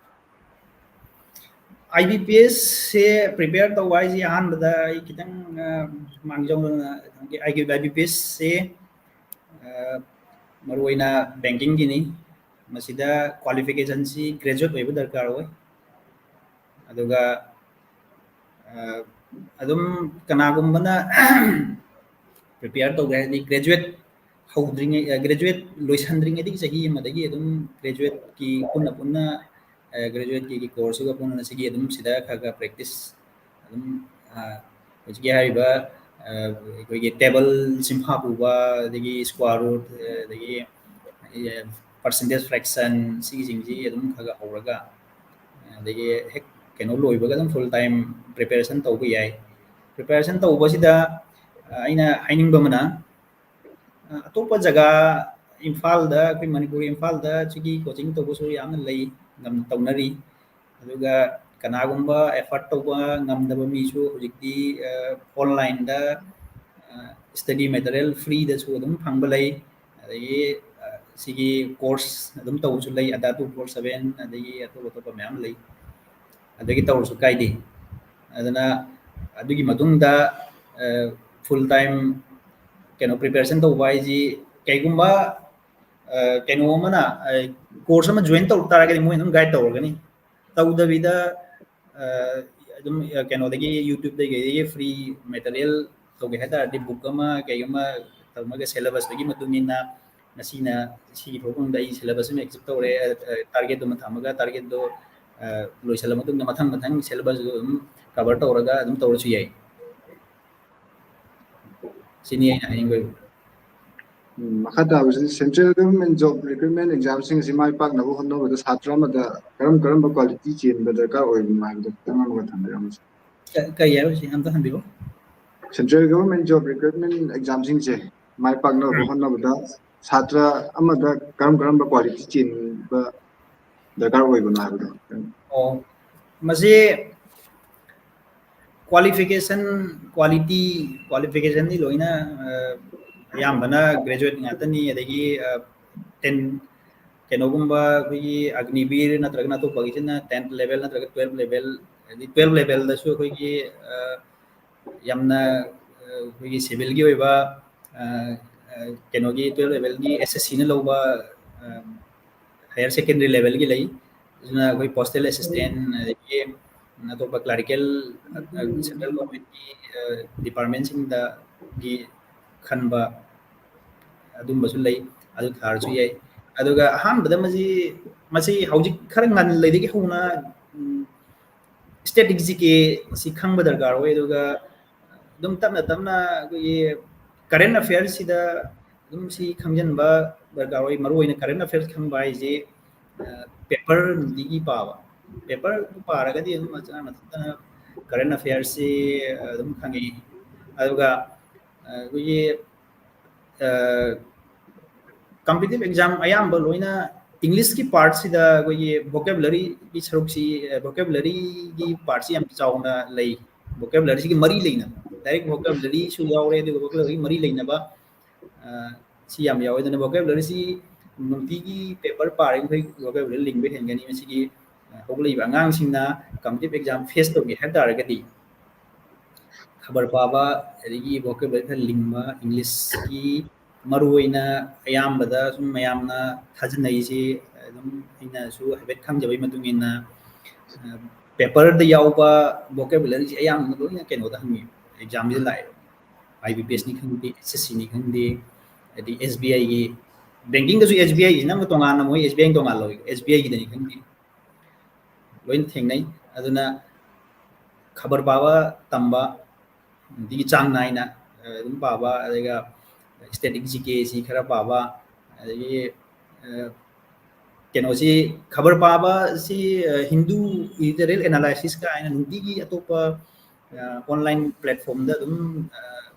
I B P S say prepare ꯇꯧꯕ ꯍꯥꯏꯁꯦ ꯑꯍꯥꯟꯕꯗ ꯑꯩ ꯈꯤꯇꯪ, ꯑ, ꯃꯥꯡꯖꯧꯅꯅ ꯍꯥꯏꯒꯦ꯫ I B P S ꯁꯦ, ꯑ, ꯃꯔꯨꯑꯣꯏꯅ banking ꯒꯤꯅꯤ꯫ ꯃꯁꯤꯗ qualification ꯁꯤ graduate ꯑꯣꯏꯕ ꯗꯔꯀꯥꯔ ꯑꯣꯏ꯫ ꯑꯗꯨꯒ, ꯑ, ꯑꯗꯨꯝ ꯀꯅꯥꯒꯨꯝꯕꯅ prepare ꯇꯧꯒꯦ ꯍꯥꯏꯔꯗꯤ graduate ꯍꯧꯗ꯭ꯔꯤꯉꯩ, ꯑ, graduate ꯂꯣꯏꯁꯟꯗ꯭ꯔꯤꯉꯩꯗꯒꯤ ꯆꯍꯤ ꯑꯃꯗꯒꯤ ꯑꯗꯨꯝ graduate ꯀꯤ ꯄꯨꯟꯅ ꯄꯨꯟꯅ, ꯑ, graduate ꯀꯤ course ꯁꯤꯒ ꯄꯨꯟꯅ ꯁꯤꯒꯤ ꯑꯗꯨꯝ ꯁꯤꯗ ꯈꯔ ꯈꯔ practice ꯑꯗꯨꯝ, ꯑ, ꯍꯧꯖꯤꯛꯀꯤ ꯍꯥꯏꯔꯤꯕ, ꯑ, ꯑꯩꯈꯣꯏꯒꯤ table ꯁꯤꯟꯐꯥ ꯄꯨꯕ, ꯑꯗꯒꯤ square root, ꯑ, ꯑꯗꯒꯤ, ꯑ, percentage fraction ꯁꯤꯒꯤꯁꯤꯡꯁꯤ ꯑꯗꯨꯝ ꯈꯔ ꯈꯔ ꯍꯧꯔꯒ, ꯑꯗꯒꯤ ꯍꯦꯛ ꯀꯩꯅꯣ ꯂꯣꯏꯕꯒ ꯑꯗꯨꯝ full time preparation ꯇꯧꯕ ꯌꯥꯏ꯫ Preparation ꯇꯧꯕꯁꯤꯗ, ꯑ, ꯑꯩꯅ ꯍꯥꯏꯅꯤꯡꯕ ꯑꯃꯅ, ꯑ, ꯑꯇꯣꯞꯄ ꯖꯒꯥ, ꯏꯝꯐꯥꯜꯗ, ꯑꯩꯈꯣꯏ ꯃꯅꯤꯄꯨꯔ ꯏꯝꯐꯥꯜꯗ ꯁꯤꯒꯤ coaching ꯇꯧꯕꯁꯨ ꯌꯥꯝꯅ ꯂꯩ, ꯉꯝ-, ꯇꯧꯅꯔꯤ꯫ ꯑꯗꯨꯒ ꯀꯅꯥꯒꯨꯝꯕ afford ꯇꯧꯕ ꯉꯝꯗꯕ ꯃꯤꯁꯨ ꯍꯧꯖꯤꯛꯇꯤ, ꯑ, online ꯗ, ꯑ, study material free ꯗꯁꯨ ꯑꯗꯨꯝ ꯐꯪꯕ ꯂꯩ꯫ ꯑꯗꯒꯤ, ꯑ, ꯁꯤꯒꯤ course ꯑꯗꯨꯝ ꯇꯧꯕꯁꯨ ꯂꯩ, ꯑꯗꯥ two four seven, ꯑꯗꯒꯤ ꯑꯇꯣꯞ ꯑꯇꯣꯞꯄ ꯃꯌꯥꯝ ꯂꯩ꯫ ꯑꯗꯒꯤ ꯇꯧꯔꯁꯨ ꯀꯥꯏꯗꯦ꯫ ꯑꯗꯨꯅ ꯑꯗꯨꯒꯤ ꯃꯇꯨꯡꯗ, ꯑ, full time ꯀꯩꯅꯣ preparation ꯇꯧꯕ ꯍꯥꯏꯁꯤ ꯀꯩꯒꯨꯝꯕ, ꯑ, ꯀꯩꯅꯣ ꯑꯃꯅ, ꯑ, course ꯑꯃ join ꯇꯧꯔꯛ ꯇꯥꯔꯒꯗꯤ ꯃꯣꯏ ꯑꯗꯨꯝ guide ꯇꯧꯔꯒꯅꯤ꯫ ꯇꯧꯗꯕꯤꯗ, ꯑ, ꯑꯗꯨꯝ, ꯑ, ꯀꯩꯅꯣꯗꯒꯤ YouTube ꯗꯒꯤ ꯀꯩꯗꯒꯤ free material ꯇꯧꯒꯦ ꯍꯥꯏ ꯇꯥꯔꯗꯤ book ꯑꯃ ꯀꯩ ꯑꯃ ꯇꯧꯔꯒ syllabus ꯇꯨꯒꯤ ꯃꯇꯨꯡ ꯏꯟꯅ ꯉꯁꯤꯅ ꯁꯤꯒꯤ ꯐꯥꯎꯕꯗ ꯑꯩ syllabus ꯑꯃ execute ꯇꯧꯔꯦ, ꯑ, target ꯑꯃ ꯊꯝꯃꯒ target ꯇꯣ, ꯑ, ꯂꯣꯏꯁꯤꯜꯂ ꯃꯇꯨꯡꯗ ꯃꯊꯪ ꯃꯊꯪ syllabus ꯇꯨ ꯑꯗꯨꯝ cover ꯇꯧꯔꯒ ꯑꯗꯨꯝ ꯇꯧꯔꯁꯨ ꯌꯥꯏ꯫ ꯁꯤꯅꯤ ꯑꯩꯅ ꯍꯥꯏꯅꯤꯡꯕ꯫ ꯎꯝ, ꯃꯈꯥ ꯇꯥꯕꯁꯤ central government job recruitment exam ꯁꯤꯡ ꯑꯁꯤ ꯃꯥꯏ ꯄꯥꯛꯅꯕ ꯍꯣꯠꯅꯕꯗ ꯁꯥꯇ꯭ꯔ ꯑꯃꯗ ꯀꯔꯝ ꯀꯔꯝꯕ quality ꯆꯦꯟꯕ ꯗꯔꯀꯥꯔ ꯑꯣꯏꯕꯅꯣ ꯍꯥꯏꯕꯗꯣ ꯈꯤꯇꯪ ꯑꯃꯒ ꯊꯝꯕꯤꯔꯝꯃꯨ꯫ ꯀ-, ꯀꯩ ꯍꯥꯏꯕ ꯁꯤ ꯑꯝꯇ ꯍꯟꯕꯤꯌꯨ꯫ Central government job recruitment exam ꯁꯤꯡꯁꯦ ꯃꯥꯏ ꯄꯥꯛꯅꯕ ꯎꯝ꯫ ꯍꯣꯠꯅꯕꯗ ꯁꯥꯇ꯭ꯔ ꯑꯃꯗ ꯀꯔꯝ ꯀꯔꯝꯕ quality ꯆꯦꯟꯕ ꯗꯔꯀꯥꯔ ꯑꯣꯏꯕꯅꯣ ꯍꯥꯏꯕꯗꯣ꯫ ꯑꯣ, ꯃꯁꯤ qualification, quality, qualification ꯗꯤ ꯂꯣꯏꯅ, ꯑ, ꯑꯌꯥꯝꯕꯅ graduate ꯉꯥꯛꯇꯅꯤ, ꯑꯗꯒꯤ, ꯑ, ten, ꯀꯩꯅꯣꯒꯨꯝꯕ ꯑꯩꯈꯣꯏꯒꯤ ꯑꯒꯅꯤꯕꯤꯔ ꯅꯠꯇ꯭ꯔꯒꯅ ꯑꯇꯣꯞꯄꯒꯤꯁꯤꯅ tenth level ꯅꯠꯇ꯭ꯔꯒ twelve level, ꯍꯥꯏꯗꯤ twelve levelꯗꯁꯨ ꯑꯩꯈꯣꯏꯒꯤ, ꯑ, ꯌꯥꯝꯅ, ꯑ, ꯑꯩꯈꯣꯏꯒꯤ civilꯒꯤ ꯑꯣꯏꯕ, ꯑ, ꯑ, ꯀꯩꯅꯣꯒꯤ twelve levelꯒꯤ SSCꯅ ꯂꯧꯕ, ꯑ, higher secondary levelꯒꯤ ꯂꯩ꯫ ꯑꯗꯨꯅ ꯑꯩꯈꯣꯏ postal assistant, ꯑꯗꯒꯤ ꯑꯇꯣꯞꯄ clerical, ꯑ, central governmentꯀꯤ, ꯑ, departmentꯁꯤꯡꯗꯒꯤ ꯈꯟꯕ ꯑꯗꯨꯝꯕꯁꯨ ꯂꯩ, ꯑꯗꯨ ꯊꯥꯔꯁꯨ ꯌꯥꯏ꯫ ꯑꯗꯨꯒ ꯑꯍꯥꯟꯕꯗ ꯃꯁꯤ, ꯃꯁꯤ ꯍꯧꯖꯤꯛ ꯈꯔ ꯉꯜꯂꯤꯗꯒꯤ ꯍꯧꯅ, ꯎꯝ, static GK ꯁꯤ ꯈꯪꯕ ꯗꯔꯀꯥꯔ ꯑꯣꯏ꯫ ꯑꯗꯨꯒ ꯑꯗꯨꯝ ꯇꯞꯅ ꯇꯞꯅ ꯑꯩꯈꯣꯏꯒꯤ current affairsꯁꯤꯗ ꯑꯗꯨꯝ ꯁꯤ ꯈꯪꯖꯤꯟꯕ ꯗꯔꯀꯥꯔ ꯑꯣꯏ꯫ ꯃꯔꯨꯑꯣꯏꯅ current affairs ꯈꯪꯕ ꯍꯥꯏꯁꯦ, ꯑ, paper ꯅꯨꯡꯇꯤꯒꯤ ꯄꯥꯕ, paper ꯄꯥꯔꯒꯗꯤ ꯑꯗꯨꯝ ꯃꯁꯥ ꯃꯊꯟꯇꯅ current affairsꯁꯤ ꯑꯗꯨꯝ ꯈꯪꯉꯛꯏ꯫ ꯑꯗꯨꯒ, ꯑ, ꯑꯩꯈꯣꯏꯒꯤ, ꯑ, competitive exam ꯑꯌꯥꯝꯕ ꯂꯣꯏꯅ Englishꯀꯤ partꯁꯤꯗ ꯑꯩꯈꯣꯏꯒꯤ vocabularyꯒꯤ ꯁꯔꯨꯛꯁꯤ, ꯑ, vocabularyꯒꯤ partꯁꯤ ꯌꯥꯝ ꯆꯥꯎꯅ ꯂꯩ꯫ Vocabularyꯁꯤꯒꯤ ꯃꯔꯤ ꯂꯩꯅꯕ, direct vocabularyꯁꯨ ꯌꯥꯎꯔꯦ, ꯑꯗꯨꯒ vocabulary ꯃꯔꯤ ꯂꯩꯅꯕ, ꯑ, ꯁꯤ ꯌꯥꯝ ꯌꯥꯎꯋꯦ꯫ ꯑꯗꯨꯅ vocabularyꯁꯤ ꯅꯨꯡꯇꯤꯒꯤ paper ꯄꯥꯔꯤꯈꯩ vocabulary ꯂꯤꯡꯕ ꯍꯦꯟꯒꯅꯤ꯫ ꯃꯁꯤꯒꯤ, ꯑ, ꯍꯧꯒꯠꯂꯛꯏꯕ ꯑꯉꯥꯡꯁꯤꯡꯅ competitive exam face ꯇꯧꯒꯦ ꯍꯥꯏ ꯇꯥꯔꯒꯗꯤ, ꯈꯕꯔ ꯄꯥꯕ, ꯑꯗꯒꯤ vocabulary ꯈꯔ ꯂꯤꯡꯕ, Englishꯀꯤ ꯃꯔꯨꯑꯣꯏꯅ ꯑꯌꯥꯝꯕꯗ ꯁꯨꯝ ꯃꯌꯥꯝꯅ ꯊꯥꯖꯅꯔꯤꯁꯤ, ꯑꯗꯨꯝ ꯑꯩꯅꯁꯨ ꯍꯥꯏꯐꯦꯠ ꯈꯪꯖꯕꯒꯤ ꯃꯇꯨꯡ ꯏꯟꯅ, ꯑ, paperꯗ ꯌꯥꯎꯕ vocabularyꯁꯤ ꯑꯌꯥꯝꯕꯅ ꯂꯣꯏꯅ ꯀꯩꯅꯣꯗ ꯍꯪꯉꯤ, examꯁꯤꯗ ꯂꯥꯛꯑꯦ꯫ IBPSꯅꯤ ꯈꯪꯗꯦ, SSCꯅꯤ ꯈꯪꯗꯦ, ꯑꯗꯩ SBIꯒꯤ, bankingꯗꯁꯨ SBIꯒꯤꯁꯤꯅ ꯑꯃꯨꯛ ꯇꯣꯉꯥꯟꯅ, ꯃꯣꯏ SBI ꯇꯣꯉꯥꯟ ꯂꯧꯏ, SBIꯒꯤꯗꯅꯤ ꯈꯪꯗꯦ, ꯂꯣꯏꯅ ꯊꯦꯡꯅꯩ꯫ ꯑꯗꯨꯅ ꯈꯕꯔ ꯄꯥꯕ ꯇꯝꯕ, ꯑꯗꯒꯤ ꯆꯥꯡ ꯅꯥꯏꯅ, ꯑ, ꯑꯗꯨꯝ ꯄꯥꯕ, ꯑꯗꯨꯒ static GKꯁꯤ ꯈꯔ ꯄꯥꯕ, ꯑꯗꯒꯤ, ꯑ, ꯀꯩꯅꯣꯁꯤ, ꯈꯕꯔ ꯄꯥꯕꯁꯤ, ꯑ, Hindu editorial analysis ꯀꯥꯏꯅ ꯅꯨꯡꯇꯤꯒꯤ ꯑꯇꯣꯞꯄ, ꯑ, online platformꯗ ꯑꯗꯨꯝ, ꯑ,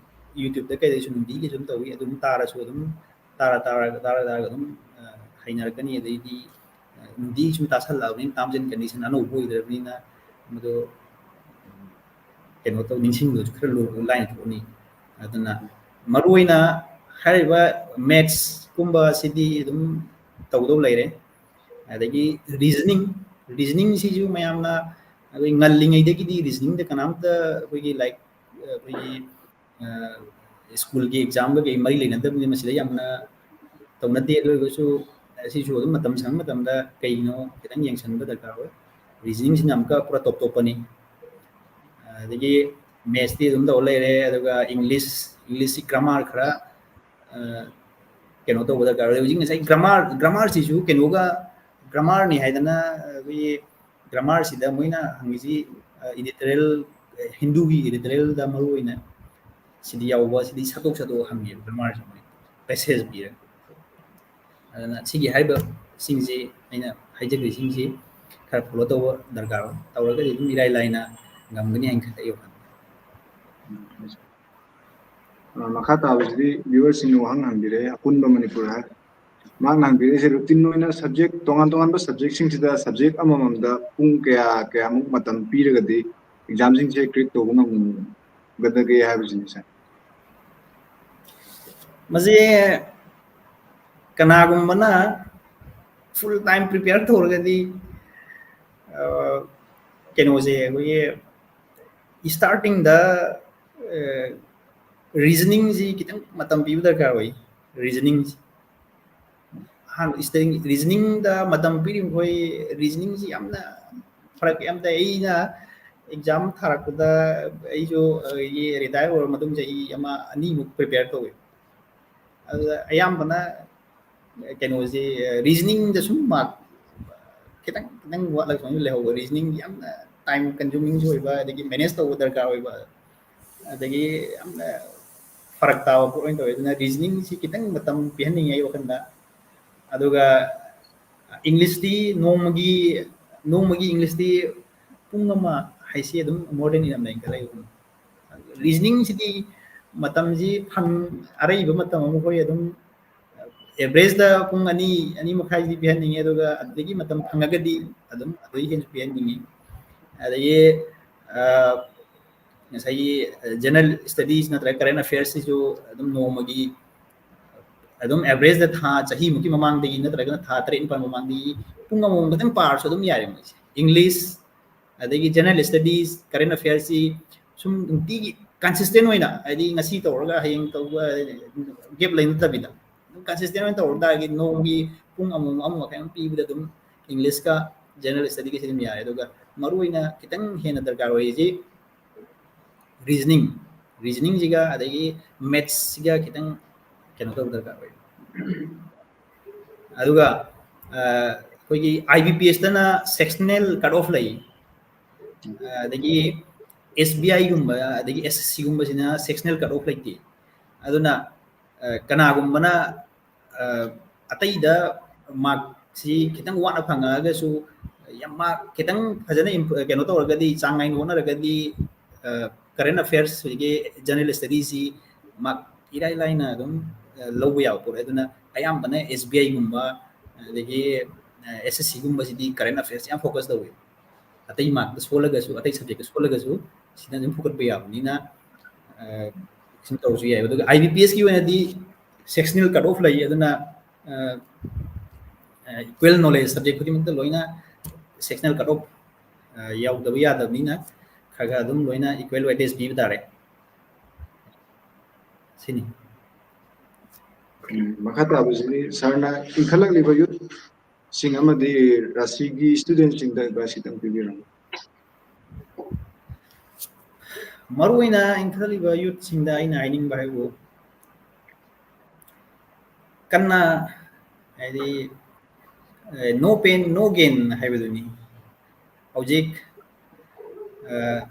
YouTubeꯇ ꯀꯩꯗꯁꯨ ꯅꯨꯡꯇꯤꯒꯤ ꯑꯗꯨꯝ ꯇꯧꯏ꯫ ꯑꯗꯨꯝ ꯇꯥꯔꯁꯨ ꯑꯗꯨꯝ ꯇꯥꯔ ꯇꯥꯔꯒ, ꯇꯥꯔ ꯇꯥꯔꯒ ꯑꯗꯨꯝ, ꯑ, ꯍꯩꯅꯔꯛꯀꯅꯤ꯫ ꯑꯗꯩꯗꯤ, ꯑ, ꯅꯨꯡꯇꯤꯒꯤ ꯁꯨꯝ ꯇꯥꯁꯜꯂꯛꯑꯕꯅꯤꯅ, terms and condition ꯑꯅꯧꯕ ꯑꯣꯏꯗ꯭ꯔꯕꯅꯤꯅ, ꯃꯗꯨ ꯀꯩꯅꯣ ꯇꯧ, ꯅꯤꯡꯁꯤꯡꯕꯁꯨ ꯈꯔ ꯂꯨ-, ꯂꯥꯏꯅ ꯊꯣꯛꯑꯅꯤ꯫ ꯑꯗꯨꯅ ꯃꯔꯨꯑꯣꯏꯅ ꯍꯥꯏꯔꯤꯕ mathsꯀꯨꯝꯕꯁꯤꯗꯤ ꯑꯗꯨꯝ ꯇꯧꯗꯧ ꯂꯩꯔꯦ꯫ ꯑꯗꯒꯤ reasoning, reasoning ꯁꯤꯁꯨ ꯃꯌꯥꯝꯅ ꯑꯩꯈꯣꯏ ꯉꯜꯂꯤꯉꯩꯗꯒꯤꯗꯤ reasoning ꯗ ꯀꯅꯥꯝꯇ ꯑꯩꯈꯣꯏꯒꯤ, like, ꯑꯩꯈꯣꯏꯒꯤ, ꯑ, school ꯒꯤ exam ꯒ ꯀꯩ ꯃꯔꯤ ꯂꯩꯅꯗꯕꯅꯤꯅ ꯃꯁꯤꯗ ꯌꯥꯝꯅ ꯇꯧꯅꯗꯦ꯫ ꯑꯗꯨ ꯑꯣꯏꯔꯒꯁꯨ ꯑꯁꯤꯁꯨ ꯑꯗꯨꯝ ꯃꯇꯝ ꯁꯪꯕ ꯃꯇꯝꯗ ꯀꯩꯅꯣ ꯈꯤꯇꯪ ꯌꯦꯡꯁꯤꯟꯕ ꯗꯔꯀꯥꯔ ꯑꯣꯏ꯫ Reasoning ꯁꯤꯅ ꯑꯃꯨꯛꯀ ꯄꯨꯔꯥ top top ꯅꯤ꯫ ꯑꯗꯒꯤ maths ꯇꯤ ꯑꯗꯨꯝ ꯇꯧꯔ ꯂꯩꯔꯦ, ꯑꯗꯨꯒ English, English ꯁꯤ grammar ꯈꯔ, ꯑ, ꯀꯩꯅꯣ ꯇꯧꯕ ꯗꯔꯀꯥꯔ ꯑꯣꯏ꯫ ꯍꯧꯖꯤꯛ ꯉꯁꯥꯏ grammar, grammar ꯁꯤꯁꯨ ꯀꯩꯅꯣꯒ, grammar ꯅꯤ ꯍꯥꯏꯗꯅ ꯑꯩꯈꯣꯏꯒꯤ grammar ꯁꯤꯗ ꯃꯣꯏꯅ ꯍꯪꯉꯤꯁꯤ, ꯑ, editorial, ꯍꯤꯟꯗꯨꯒꯤ editorial ꯗ ꯃꯔꯨ ꯑꯣꯏꯅ ꯁꯤꯗꯤ ꯌꯥꯎꯕ, ꯁꯤꯗꯤ ꯁꯠꯇꯣꯛ ꯁꯠꯇꯣꯛ ꯍꯪꯉꯦꯕ grammar ꯁꯤ ꯃꯣꯏ passage ꯄꯤꯔꯒ꯫ ꯑꯗꯨꯅ ꯁꯤꯒꯤ ꯍꯥꯏꯔꯤꯕꯁꯤꯡꯁꯤ, ꯑꯩꯅ ꯍꯥꯏꯖꯈ꯭ꯔꯤꯁꯤꯡꯁꯤ ꯈꯔ follow ꯇꯧꯕ ꯗꯔꯀꯥꯔ ꯑꯣꯏ꯫ ꯇꯧꯔꯒꯗꯤ ꯑꯗꯨꯝ ꯏꯔꯥꯏ ꯂꯥꯏꯅ ꯉꯝꯒꯅꯤ ꯍꯥꯏꯅ ꯈꯜꯂꯦ ꯑꯩ ꯋꯥꯈꯜꯗ꯫ ꯑ, ꯃꯈꯥ ꯇꯥꯕꯁꯤꯗꯤ viewer ꯁꯤꯡꯅ ꯋꯥꯍꯪ ꯍꯪꯕꯤꯔꯛꯑꯦ, ꯑꯄꯨꯟꯕ ꯃꯅꯤꯄꯨꯔ ꯍꯥꯏ꯫ ꯃꯍꯥꯛꯅ ꯍꯪꯕꯤꯔꯛꯏꯁꯦ, routine ꯑꯣꯏꯅ subject, ꯇꯣꯉꯥꯟ ꯇꯣꯉꯥꯟꯕ subject ꯁꯤꯡꯁꯤꯗ subject ꯑꯃꯃꯝꯗ ꯄꯨꯡ ꯀꯌꯥ ꯀꯌꯥꯃꯨꯛ ꯃꯇꯝ ꯄꯤꯔꯒꯗꯤ exam ꯁꯤꯡꯁꯦ crack ꯇꯧꯕ ꯉꯝꯒꯗꯒꯦ ꯍꯥꯏꯕꯁꯤꯅꯤ, sir꯫ ꯃꯁꯤ ꯀꯅꯥꯒꯨꯝꯕꯅ full time prepare ꯇꯧꯔꯒꯗꯤ, ꯑ, ꯀꯩꯅꯣꯁꯦ, ꯑꯩꯈꯣꯏꯒꯤ starting ꯗ, ꯑ, reasoning ꯁꯤ ꯈꯤꯇꯪ ꯃꯇꯝ ꯄꯤꯕ ꯗꯔꯀꯥꯔ ꯑꯣꯏ꯫ Reasoning ꯁꯤ ꯑꯍꯥꯟꯕ starting, reasoning ꯗ ꯃꯇꯝ ꯄꯤꯔꯤꯕ ꯃꯈꯣꯏ, reasoning ꯁꯤ ꯌꯥꯝꯅ ꯐꯔꯛ ꯌꯥꯝ ꯇꯥꯏ꯫ ꯑꯩꯅ exam ꯊꯥꯔꯛꯄꯗ, ꯑꯩꯁꯨ, ꯑ, retire ꯑꯣꯏꯔ ꯃꯇꯨꯡ ꯆꯍꯤ ꯑꯃ ꯑꯅꯤꯃꯨꯛ prepare ꯇꯧꯋꯦ꯫ ꯑꯗꯨꯗ ꯑꯌꯥꯝꯕꯅ ꯀꯩꯅꯣꯁꯤ, reasoning ꯗ ꯁꯨꯝ mark ꯈꯤꯇꯪ, ꯈꯤꯇꯪ ꯋꯥꯠꯂꯒ ꯁꯨꯃꯥꯏꯅ ꯂꯩꯍꯧꯕ꯫ Reasoning ꯌꯥꯝꯅ time consuming ꯁꯨ ꯑꯣꯏꯕ, ꯑꯗꯒꯤ manage ꯇꯧꯕ ꯗꯔꯀꯥꯔ ꯑꯣꯏꯕ, ꯑꯗꯒꯤ ꯌꯥꯝꯅ ꯐꯔꯛ ꯇꯥꯕ ꯄꯣꯠ ꯑꯣꯏꯅ ꯇꯧꯋꯦ꯫ ꯑꯗꯨꯅ reasoning ꯁꯤ ꯈꯤꯇꯪ ꯃꯇꯝ ꯄꯤꯍꯟꯅꯤꯡꯉꯦ ꯑꯩ ꯋꯥꯈꯜꯗ꯫ ꯑꯗꯨꯒ English ꯇꯤ ꯅꯣꯡꯃꯒꯤ, ꯅꯣꯡꯃꯒꯤ English ꯇꯤ ꯄꯨꯡ ꯑꯃ ꯍꯥꯏꯁꯤ ꯑꯗꯨꯝ more than enough ꯂꯩ ꯈꯜꯂꯦ ꯑꯩ ꯋꯥꯈꯜꯗ꯫ Reasoning ꯁꯤꯗꯤ ꯃꯇꯝꯁꯤ ꯐꯪ-, ꯑꯔꯩꯕ ꯃꯇꯝ ꯑꯃ ꯑꯩꯈꯣꯏ ꯑꯗꯨꯝ average ꯇ ꯄꯨꯡ ꯑꯅꯤ, ꯑꯅꯤ ꯃꯈꯥꯏꯁꯤꯗꯤ ꯄꯤꯍꯟꯅꯤꯡꯉꯤ, ꯑꯗꯨꯒ ꯑꯗꯨꯗꯒꯤ ꯃꯇꯝ ꯐꯪꯉꯒꯗꯤ ꯑꯗꯨꯝ ꯑꯗꯨꯗꯒꯤ ꯍꯦꯟꯅ ꯄꯤꯍꯟꯅꯤꯡꯉꯤ꯫ ꯑꯗꯒꯤ, ꯑ, ꯉꯁꯥꯏꯒꯤ, ꯑ, general studies ꯅꯠꯇ꯭ꯔꯒ current affairs ꯁꯤꯁꯨ ꯑꯗꯨꯝ ꯅꯣꯡꯃꯒꯤ ꯑꯗꯨꯝ ꯑꯦꯚꯔꯦꯖꯇ ꯊꯥ ꯆꯍꯤꯃꯨꯛꯀꯤ ꯃꯃꯥꯡꯗꯒꯤ ꯅꯠꯇ꯭ꯔꯒꯅ ꯊꯥ ꯇꯔꯦꯠ ꯅꯤꯄꯥꯜ ꯃꯃꯥꯡꯗꯒꯤ ꯄꯨꯡ ꯑꯃꯃꯝ ꯈꯛꯇꯪ ꯄꯥꯔꯁꯨ ꯑꯗꯨꯝ ꯌꯥꯔꯦ ꯃꯣꯏꯁꯦ꯫ English, ꯑꯗꯒꯤ general studies, current affairs ꯁꯤ ꯁꯨꯝ ꯅꯨꯡꯇꯤꯒꯤ consistent ꯑꯣꯏꯅ, ꯍꯥꯏꯗꯤ ꯉꯁꯤ ꯇꯧꯔꯒ ꯍꯌꯦꯡ ꯇꯧꯕ gap ꯂꯩꯅꯗꯕꯤꯗ ꯑꯗꯨꯝ consistent ꯑꯣꯏꯅ ꯇꯧꯔ ꯇꯥꯔꯒꯗꯤ ꯅꯣꯡꯒꯤ ꯄꯨꯡ ꯑꯃꯃꯝ ꯑꯃ ꯃꯈꯥꯏ ꯑꯃ ꯄꯤꯕꯗ ꯑꯗꯨꯝ Englishꯀ general studiesꯀꯁꯤ ꯑꯗꯨꯝ ꯌꯥꯔꯦ꯫ ꯑꯗꯨꯒ ꯃꯔꯨꯑꯣꯏꯅ ꯈꯤꯇꯪ ꯍꯦꯟꯅ ꯗꯔꯀꯥꯔ ꯑꯣꯏꯔꯤꯁꯤ reasoning, reasoningꯁꯤꯒ ꯑꯗꯒꯤ mathsꯁꯤꯒ ꯈꯤꯇꯪ ꯀꯩꯅꯣ ꯇꯧꯕ ꯗꯔꯀꯥꯔ ꯑꯣꯏ꯫ ꯑꯗꯨꯒ ꯑ, ꯑꯩꯈꯣꯏꯒꯤ IBPSꯇꯅ sectional cut off ꯂꯩ꯫ ꯑ, ꯑꯗꯒꯤ SBIꯒꯨꯝꯕ ꯑꯗꯒꯤ SSCꯒꯨꯝꯕꯁꯤꯅ sectional cut off ꯂꯩꯇꯦ꯫ ꯑꯗꯨꯅ ꯑ, ꯀꯅꯥꯒꯨꯝꯕꯅ ꯑ, ꯑꯇꯩꯗ markꯁꯤ ꯈꯤꯇꯪ ꯋꯥꯠꯅ ꯐꯪꯉꯛꯑꯒꯁꯨ, ꯌꯥꯝ mark ꯈꯤꯇꯪ ꯐꯖꯅ imp-, ꯀꯩꯅꯣ ꯇꯧꯔꯒꯗꯤ, ꯆꯥꯡ ꯅꯥꯏꯅ ꯍꯣꯠꯅꯔꯒꯗꯤ, ꯑ, current affairs ꯍꯧꯖꯤꯛꯀꯤ general studiesꯁꯤ mark ꯏꯔꯥꯏ ꯂꯥꯏꯅ ꯑꯗꯨꯝ ꯑ, ꯂꯧꯕ ꯌꯥꯕ ꯄꯣꯠ꯫ ꯑꯗꯨꯅ ꯑꯌꯥꯝꯕꯅ SBIꯒꯨꯝꯕ ꯑꯗꯒꯤ ꯑ, SSCꯒꯨꯝꯕꯁꯤꯗꯤ current affairs ꯌꯥꯝ focus ꯇꯧꯋꯤ꯫ ꯑꯇꯩ markꯇ ꯁꯣꯜꯂꯒꯁꯨ, ꯑꯇꯩ subjectꯇ ꯁꯣꯜꯂꯒꯁꯨ ꯁꯤꯗ ꯑꯗꯨꯝ ꯐꯨꯒꯠꯄ ꯌꯥꯕꯅꯤꯅ, ꯑ, ꯁꯨꯝ ꯇꯧꯔꯁꯨ ꯌꯥꯏ꯫ ꯑꯗꯨꯒ IBPSꯀꯤ ꯑꯣꯏꯅꯗꯤ sectional cut off ꯂꯩ꯫ ꯑꯗꯨꯅ ꯑ, ꯑ, equal knowledge subject ꯈꯨꯗꯤꯡꯃꯛꯇ ꯂꯣꯏꯅ sectional cut off ꯑ, ꯌꯥꯎꯗꯕ ꯌꯥꯗꯕꯅꯤꯅ ꯈꯔ ꯈꯔ ꯑꯗꯨꯝ ꯂꯣꯏꯅ equal weightage ꯄꯤꯕ ꯇꯥꯔꯦ꯫ ꯁꯤꯅꯤ꯫ ꯎꯝ, ꯃꯈꯥ ꯇꯥꯕꯁꯤꯗꯤ sirꯅ ꯏꯟꯈꯠꯂꯛꯂꯤꯕ youthꯁꯤꯡ ꯑꯃꯗꯤ ꯔꯥꯁꯤꯒꯤ studentꯁꯤꯡꯗ advice ꯈꯤꯇꯪ ꯄꯤꯕꯤꯔꯝꯃꯨ꯫ ꯃꯔꯨꯑꯣꯏꯅ ꯏꯟꯈꯠꯂꯛꯂꯤꯕ youthꯁꯤꯡꯗ ꯑꯩꯅ ꯍꯥꯏꯅꯤꯡꯕ ꯍꯥꯏꯕꯨ ꯀꯟꯅ, ꯍꯥꯏꯗꯤ, ꯑ, no pain, no gain ꯍꯥꯏꯕꯗꯨꯅꯤ꯫ ꯍꯧꯖꯤꯛ, ꯑ,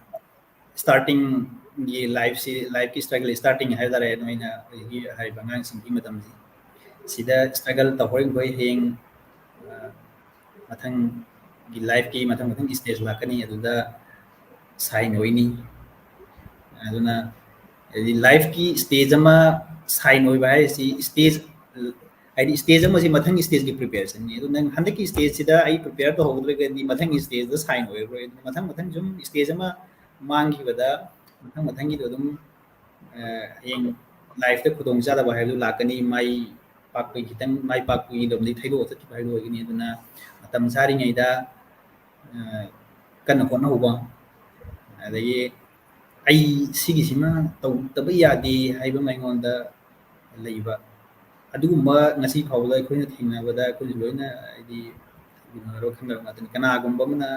startingꯒꯤ lifeꯁꯤ, lifeꯀꯤ struggle starting ꯍꯥꯏ ꯇꯥꯔꯦ, ꯅꯣꯏꯅ ꯍꯧꯖꯤꯛꯀꯤ ꯍꯥꯏꯔꯤꯕ ꯑꯉꯥꯡꯁꯤꯡꯒꯤ ꯃꯇꯝꯁꯤ꯫ ꯁꯤꯗ struggle ꯇꯧꯍꯧꯔꯤꯕꯈꯣꯏ ꯍꯌꯦꯡ, ꯑ, ꯃꯊꯪꯒꯤ lifeꯀꯤ ꯃꯊꯪ ꯃꯊꯪꯒꯤ stage ꯂꯥꯛꯀꯅꯤ, ꯑꯗꯨꯗ sign ꯑꯣꯏꯅꯤ꯫ ꯑꯗꯨꯅ ꯍꯥꯏꯗꯤ lifeꯀꯤ stage ꯑꯃ sign ꯑꯣꯏꯕ ꯍꯥꯏꯁꯤ stage, ꯍꯥꯏꯗꯤ stage ꯑꯃꯁꯤ ꯃꯊꯪꯒꯤ stageꯀꯤ preparationꯅꯤ꯫ ꯑꯗꯨ ꯅꯪ ꯍꯟꯗꯛꯀꯤ stageꯁꯤꯗ ꯑꯩ prepare ꯇꯧꯍꯧꯗ꯭ꯔꯒꯗꯤ ꯃꯊꯪꯒꯤ stageꯇ sign ꯑꯣꯏꯔꯔꯣꯏ꯫ ꯑꯗꯨꯅ ꯃꯊꯪ ꯃꯊꯪ ꯁꯨꯝ stage ꯑꯃ ꯃꯥꯡꯈꯤꯕꯗ ꯃꯊꯪ ꯃꯊꯪꯒꯤꯗꯣ ꯑꯗꯨꯝ, ꯑ, ꯍꯌꯦꯡ ꯂꯥꯏꯐꯇ ꯈꯨꯗꯣꯡ ꯆꯥꯗꯕ ꯍꯥꯏꯕꯗꯨ ꯂꯥꯛꯀꯅꯤ꯫ ꯃꯥꯏ ꯄꯥꯛꯄꯒꯤ ꯈꯤꯇꯪ, ꯃꯥꯏ ꯄꯥꯛꯄꯒꯤ ꯂꯝꯗꯤ ꯊꯩꯗꯣꯛꯑ ꯆꯠꯈꯤꯕ ꯍꯥꯏꯕꯗꯨ ꯑꯣꯏꯒꯅꯤ꯫ ꯑꯗꯨꯅ ꯃꯇꯝ ꯆꯥꯔꯤꯉꯩꯗ, ꯑ, ꯀꯟꯅ ꯍꯣꯠꯅꯍꯧꯕ, ꯑꯗꯒꯤ ꯑꯩ ꯁꯤꯒꯤꯁꯤꯃ ꯇꯧꯗꯕ ꯌꯥꯗꯦ ꯍꯥꯏꯕ ꯑꯃ ꯑꯩꯉꯣꯟꯗ ꯂꯩꯕ, ꯑꯗꯨꯒꯨꯝꯕ ꯉꯁꯤ ꯐꯥꯎꯕꯗ ꯑꯩꯈꯣꯏꯅ ꯊꯦꯡꯅꯕꯗ ꯑꯩꯈꯣꯏꯁꯨ ꯂꯣꯏꯅ, ꯍꯥꯏꯗꯤ, ꯎꯅꯔꯣ ꯈꯪꯅꯔꯣ ꯉꯥꯛꯇꯅꯤ꯫ ꯀꯅꯥꯒꯨꯝꯕ ꯑꯃꯅ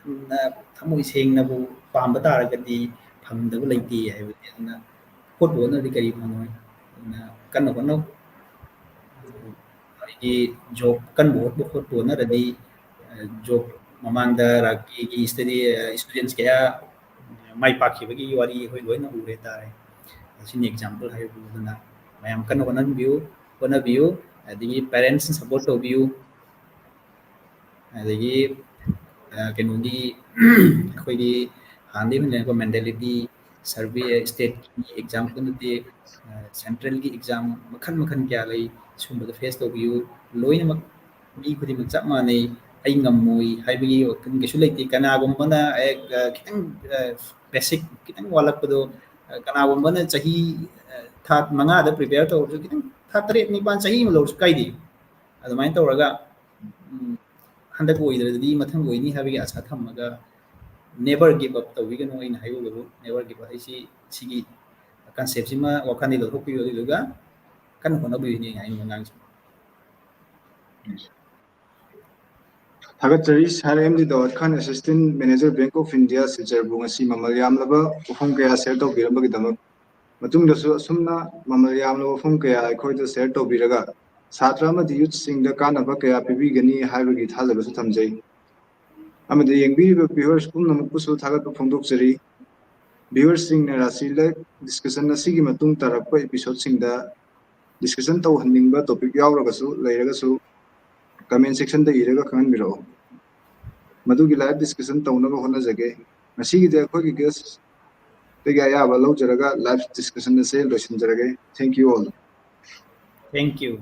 ꯌꯥꯝꯅ ꯊꯃꯣꯏ ꯁꯦꯡꯅꯕꯨ ꯄꯥꯝꯕ ꯇꯥꯔꯒꯗꯤ ꯐꯪꯗꯕ ꯂꯩꯇꯦ ꯍꯥꯏꯕꯗꯤ꯫ ꯑꯗꯨꯅ ꯍꯣꯠꯄꯨ ꯍꯣꯠꯅꯔꯗꯤ ꯀꯔꯤ ꯐꯪꯉꯣꯏ? ꯑꯗꯨꯅ ꯀꯟꯅ ꯍꯣꯠꯅꯧ꯫ ꯑꯩꯒꯤ ꯖꯣꯕ ꯀꯟꯕ ꯍꯣꯠꯄ ꯈꯣꯠꯄ ꯍꯣꯠꯅꯔꯗꯤ, ꯑ, ꯖꯣꯕ ꯃꯃꯥꯡꯗ ꯔꯥꯀꯤꯒꯤ ꯁ꯭ꯇꯗꯤ, ꯑ, ꯁ꯭ꯇꯨꯗꯦꯟꯠꯁ ꯀꯌꯥ ꯃꯥꯏ ꯄꯥꯛꯈꯤꯕꯒꯤ ꯋꯥꯔꯤ ꯑꯩꯈꯣꯏ ꯂꯣꯏꯅ ꯎꯔꯦ ꯇꯥꯔꯦ꯫ ꯑꯁꯤꯅꯤ ꯑꯦꯛꯖꯥꯝꯄꯜ ꯍꯥꯏꯕꯕꯨ꯫ ꯑꯗꯨꯅ ꯃꯌꯥꯝ ꯀꯟꯅ ꯍꯣꯠꯅꯕꯤꯌꯨ, ꯍꯣꯠꯅꯕꯤꯌꯨ, ꯑꯗꯒꯤ ꯄꯦꯔꯦꯟꯠꯁꯅ ꯁꯞꯄꯣꯔꯠ ꯇꯧꯕꯤꯌꯨ꯫ ꯑꯗꯒꯤ, ꯑ, ꯀꯩꯅꯣꯒꯤ, ꯑꯩꯈꯣꯏꯒꯤ ꯍꯥꯟꯅꯗꯒꯤ ꯑꯩꯈꯣꯏꯅ ꯂꯩꯔꯛꯄ ꯃꯦꯟꯇꯦꯂꯤꯇꯤ, ꯁꯔꯚꯦ, ꯁ꯭ꯇꯦꯠꯀꯤ ꯑꯦꯛꯖꯥꯝ ꯈꯛꯇ ꯅꯠꯇꯦ, ꯑ, ꯁꯦꯟꯇ꯭ꯔꯦꯜꯒꯤ ꯑꯦꯛꯖꯥꯝ ꯃꯈꯜ ꯃꯈꯜ ꯀꯌꯥ ꯂꯩ꯫ ꯁꯨꯝꯕꯗ ꯐꯦꯁ ꯇꯧꯕꯤꯌꯨ꯫ ꯂꯣꯏꯅꯃꯛ ꯃꯤ ꯈꯨꯗꯤꯡꯃꯛ ꯆꯞ ꯃꯥꯟꯅꯩ, "ꯑꯩ ꯉꯝꯃꯣꯏ" ꯍꯥꯏꯕꯒꯤ ꯋꯥꯈꯜ ꯀꯩꯁꯨ ꯂꯩꯇꯦ꯫ ꯀꯅꯥꯒꯨꯝꯕꯅ, ꯑꯦ, ꯑ, ꯈꯤꯇꯪ, ꯑ, ꯕꯦꯁꯤꯛ ꯈꯤꯇꯪ ꯋꯥꯠꯂꯛꯄꯗꯣ, ꯑ, ꯀꯅꯥꯒꯨꯝꯕꯅ ꯆꯍꯤ, ꯑ, ꯊꯥ ꯃꯉꯥꯗ ꯄ꯭ꯔꯤꯄꯦꯌꯔ ꯇꯧꯔꯁꯨ, ꯈꯤꯇꯪ ꯊꯥ ꯇꯔꯦꯠ ꯅꯤꯄꯥꯜ, ꯆꯍꯤ ꯑꯃ ꯂꯧꯔꯁꯨ ꯀꯥꯏꯗꯦ꯫ ꯑꯗꯨꯃꯥꯏꯅ ꯇꯧꯔꯒ, ꯎꯝ, ꯍꯟꯗꯛ ꯑꯣꯏꯗ꯭ꯔꯗꯤ ꯃꯊꯪ ꯑꯣꯏꯅꯤ ꯍꯥꯏꯕꯒꯤ ꯑꯥꯁꯥ ꯊꯝꯃꯒ never give up ꯇꯧꯕꯤꯒꯅꯨ꯫ ꯑꯩꯅ ꯍꯥꯏꯗꯧꯕꯕꯨ never give up ꯍꯥꯏꯁꯤ, ꯁꯤꯒꯤ ꯀꯟꯁꯦꯞꯁꯤꯃ ꯋꯥꯈꯜꯗ ꯂꯧꯊꯣꯛꯄꯤꯌꯨ, ꯑꯗꯨꯗꯨꯒ ꯀꯟꯅ ꯍꯣꯠꯅꯕꯤꯌꯨꯅꯦ ꯑꯩꯅ ꯍꯥꯏꯅꯤꯡꯕ ꯑꯉꯥꯡꯁꯤꯡ꯫ ꯊꯥꯒꯠꯆꯔꯤ꯫ Sir M D Daud Khan, Assistant Manager, Bank of India, ꯁꯤꯜꯆꯔꯕꯨ ꯉꯁꯤ ꯃꯃꯜ ꯌꯥꯝꯂꯕ ꯋꯥꯐꯝ ꯀꯌꯥ ꯁꯤꯌꯔ ꯇꯧꯕꯤꯔꯝꯕꯒꯤꯗꯃꯛ꯫ ꯃꯇꯨꯡꯗꯁꯨ ꯑꯁꯨꯝꯅ ꯃꯃꯜ ꯌꯥꯝꯂꯕ ꯋꯥꯐꯝ ꯀꯌꯥ ꯑꯩꯈꯣꯏꯗ ꯁꯤꯌꯔ ꯇꯧꯕꯤꯔꯒ ꯁꯥꯇ꯭ꯔ ꯑꯃꯗꯤ ꯌꯨꯠꯁꯤꯡꯗ ꯀꯥꯟꯅꯕ ꯀꯌꯥ ꯄꯤꯕꯤꯒꯅꯤ ꯍꯥꯏꯕꯒꯤ ꯊꯥꯖꯕꯁꯨ ꯊꯝꯖꯩ꯫ ꯑꯃꯗꯤ ꯌꯦꯡꯕꯤꯔꯤꯕ ꯚ꯭ꯌꯨꯋꯔꯁ ꯄꯨꯝꯅꯃꯛꯄꯨꯁꯨ ꯊꯥꯒꯠꯄ ꯐꯣꯡꯗꯣꯛꯆꯔꯤ꯫ ꯚ꯭ꯌꯨꯋꯔꯁꯤꯡꯅ ꯔꯥꯁꯤ ꯂꯥꯏꯐ ꯗꯤꯁꯀꯁꯟ ꯑꯁꯤꯒꯤ ꯃꯇꯨꯡ ꯇꯥꯔꯛꯄ ꯏꯄꯤꯁꯣꯗꯁꯤꯡꯗ ꯗꯤꯁꯀꯁꯟ ꯇꯧꯍꯟꯅꯤꯡꯕ ꯇꯣꯄꯤꯛ ꯌꯥꯎꯔꯒꯁꯨ, ꯂꯩꯔꯒꯁꯨ, ꯀꯃꯦꯟ ꯁꯦꯛꯁꯟꯗ ꯏꯔꯒ ꯈꯪꯍꯟꯕꯤꯔꯛꯑꯣ꯫ ꯃꯗꯨꯒꯤ ꯂꯥꯏꯐ ꯗꯤꯁꯀꯁꯟ ꯇꯧꯅꯕ ꯍꯣꯠꯅꯖꯒꯦ꯫ ꯉꯁꯤꯒꯤꯗꯤ ꯑꯩꯈꯣꯏꯒꯤ ꯒꯦꯁꯇꯒꯤ ꯑꯌꯥꯕ ꯂꯧꯖꯔꯒ ꯂꯥꯏꯐ ꯗꯤꯁꯀꯁꯟ ꯑꯁꯦ ꯂꯣꯏꯁꯤꯟꯖꯔꯒꯦ꯫ Thank you all. Thank you.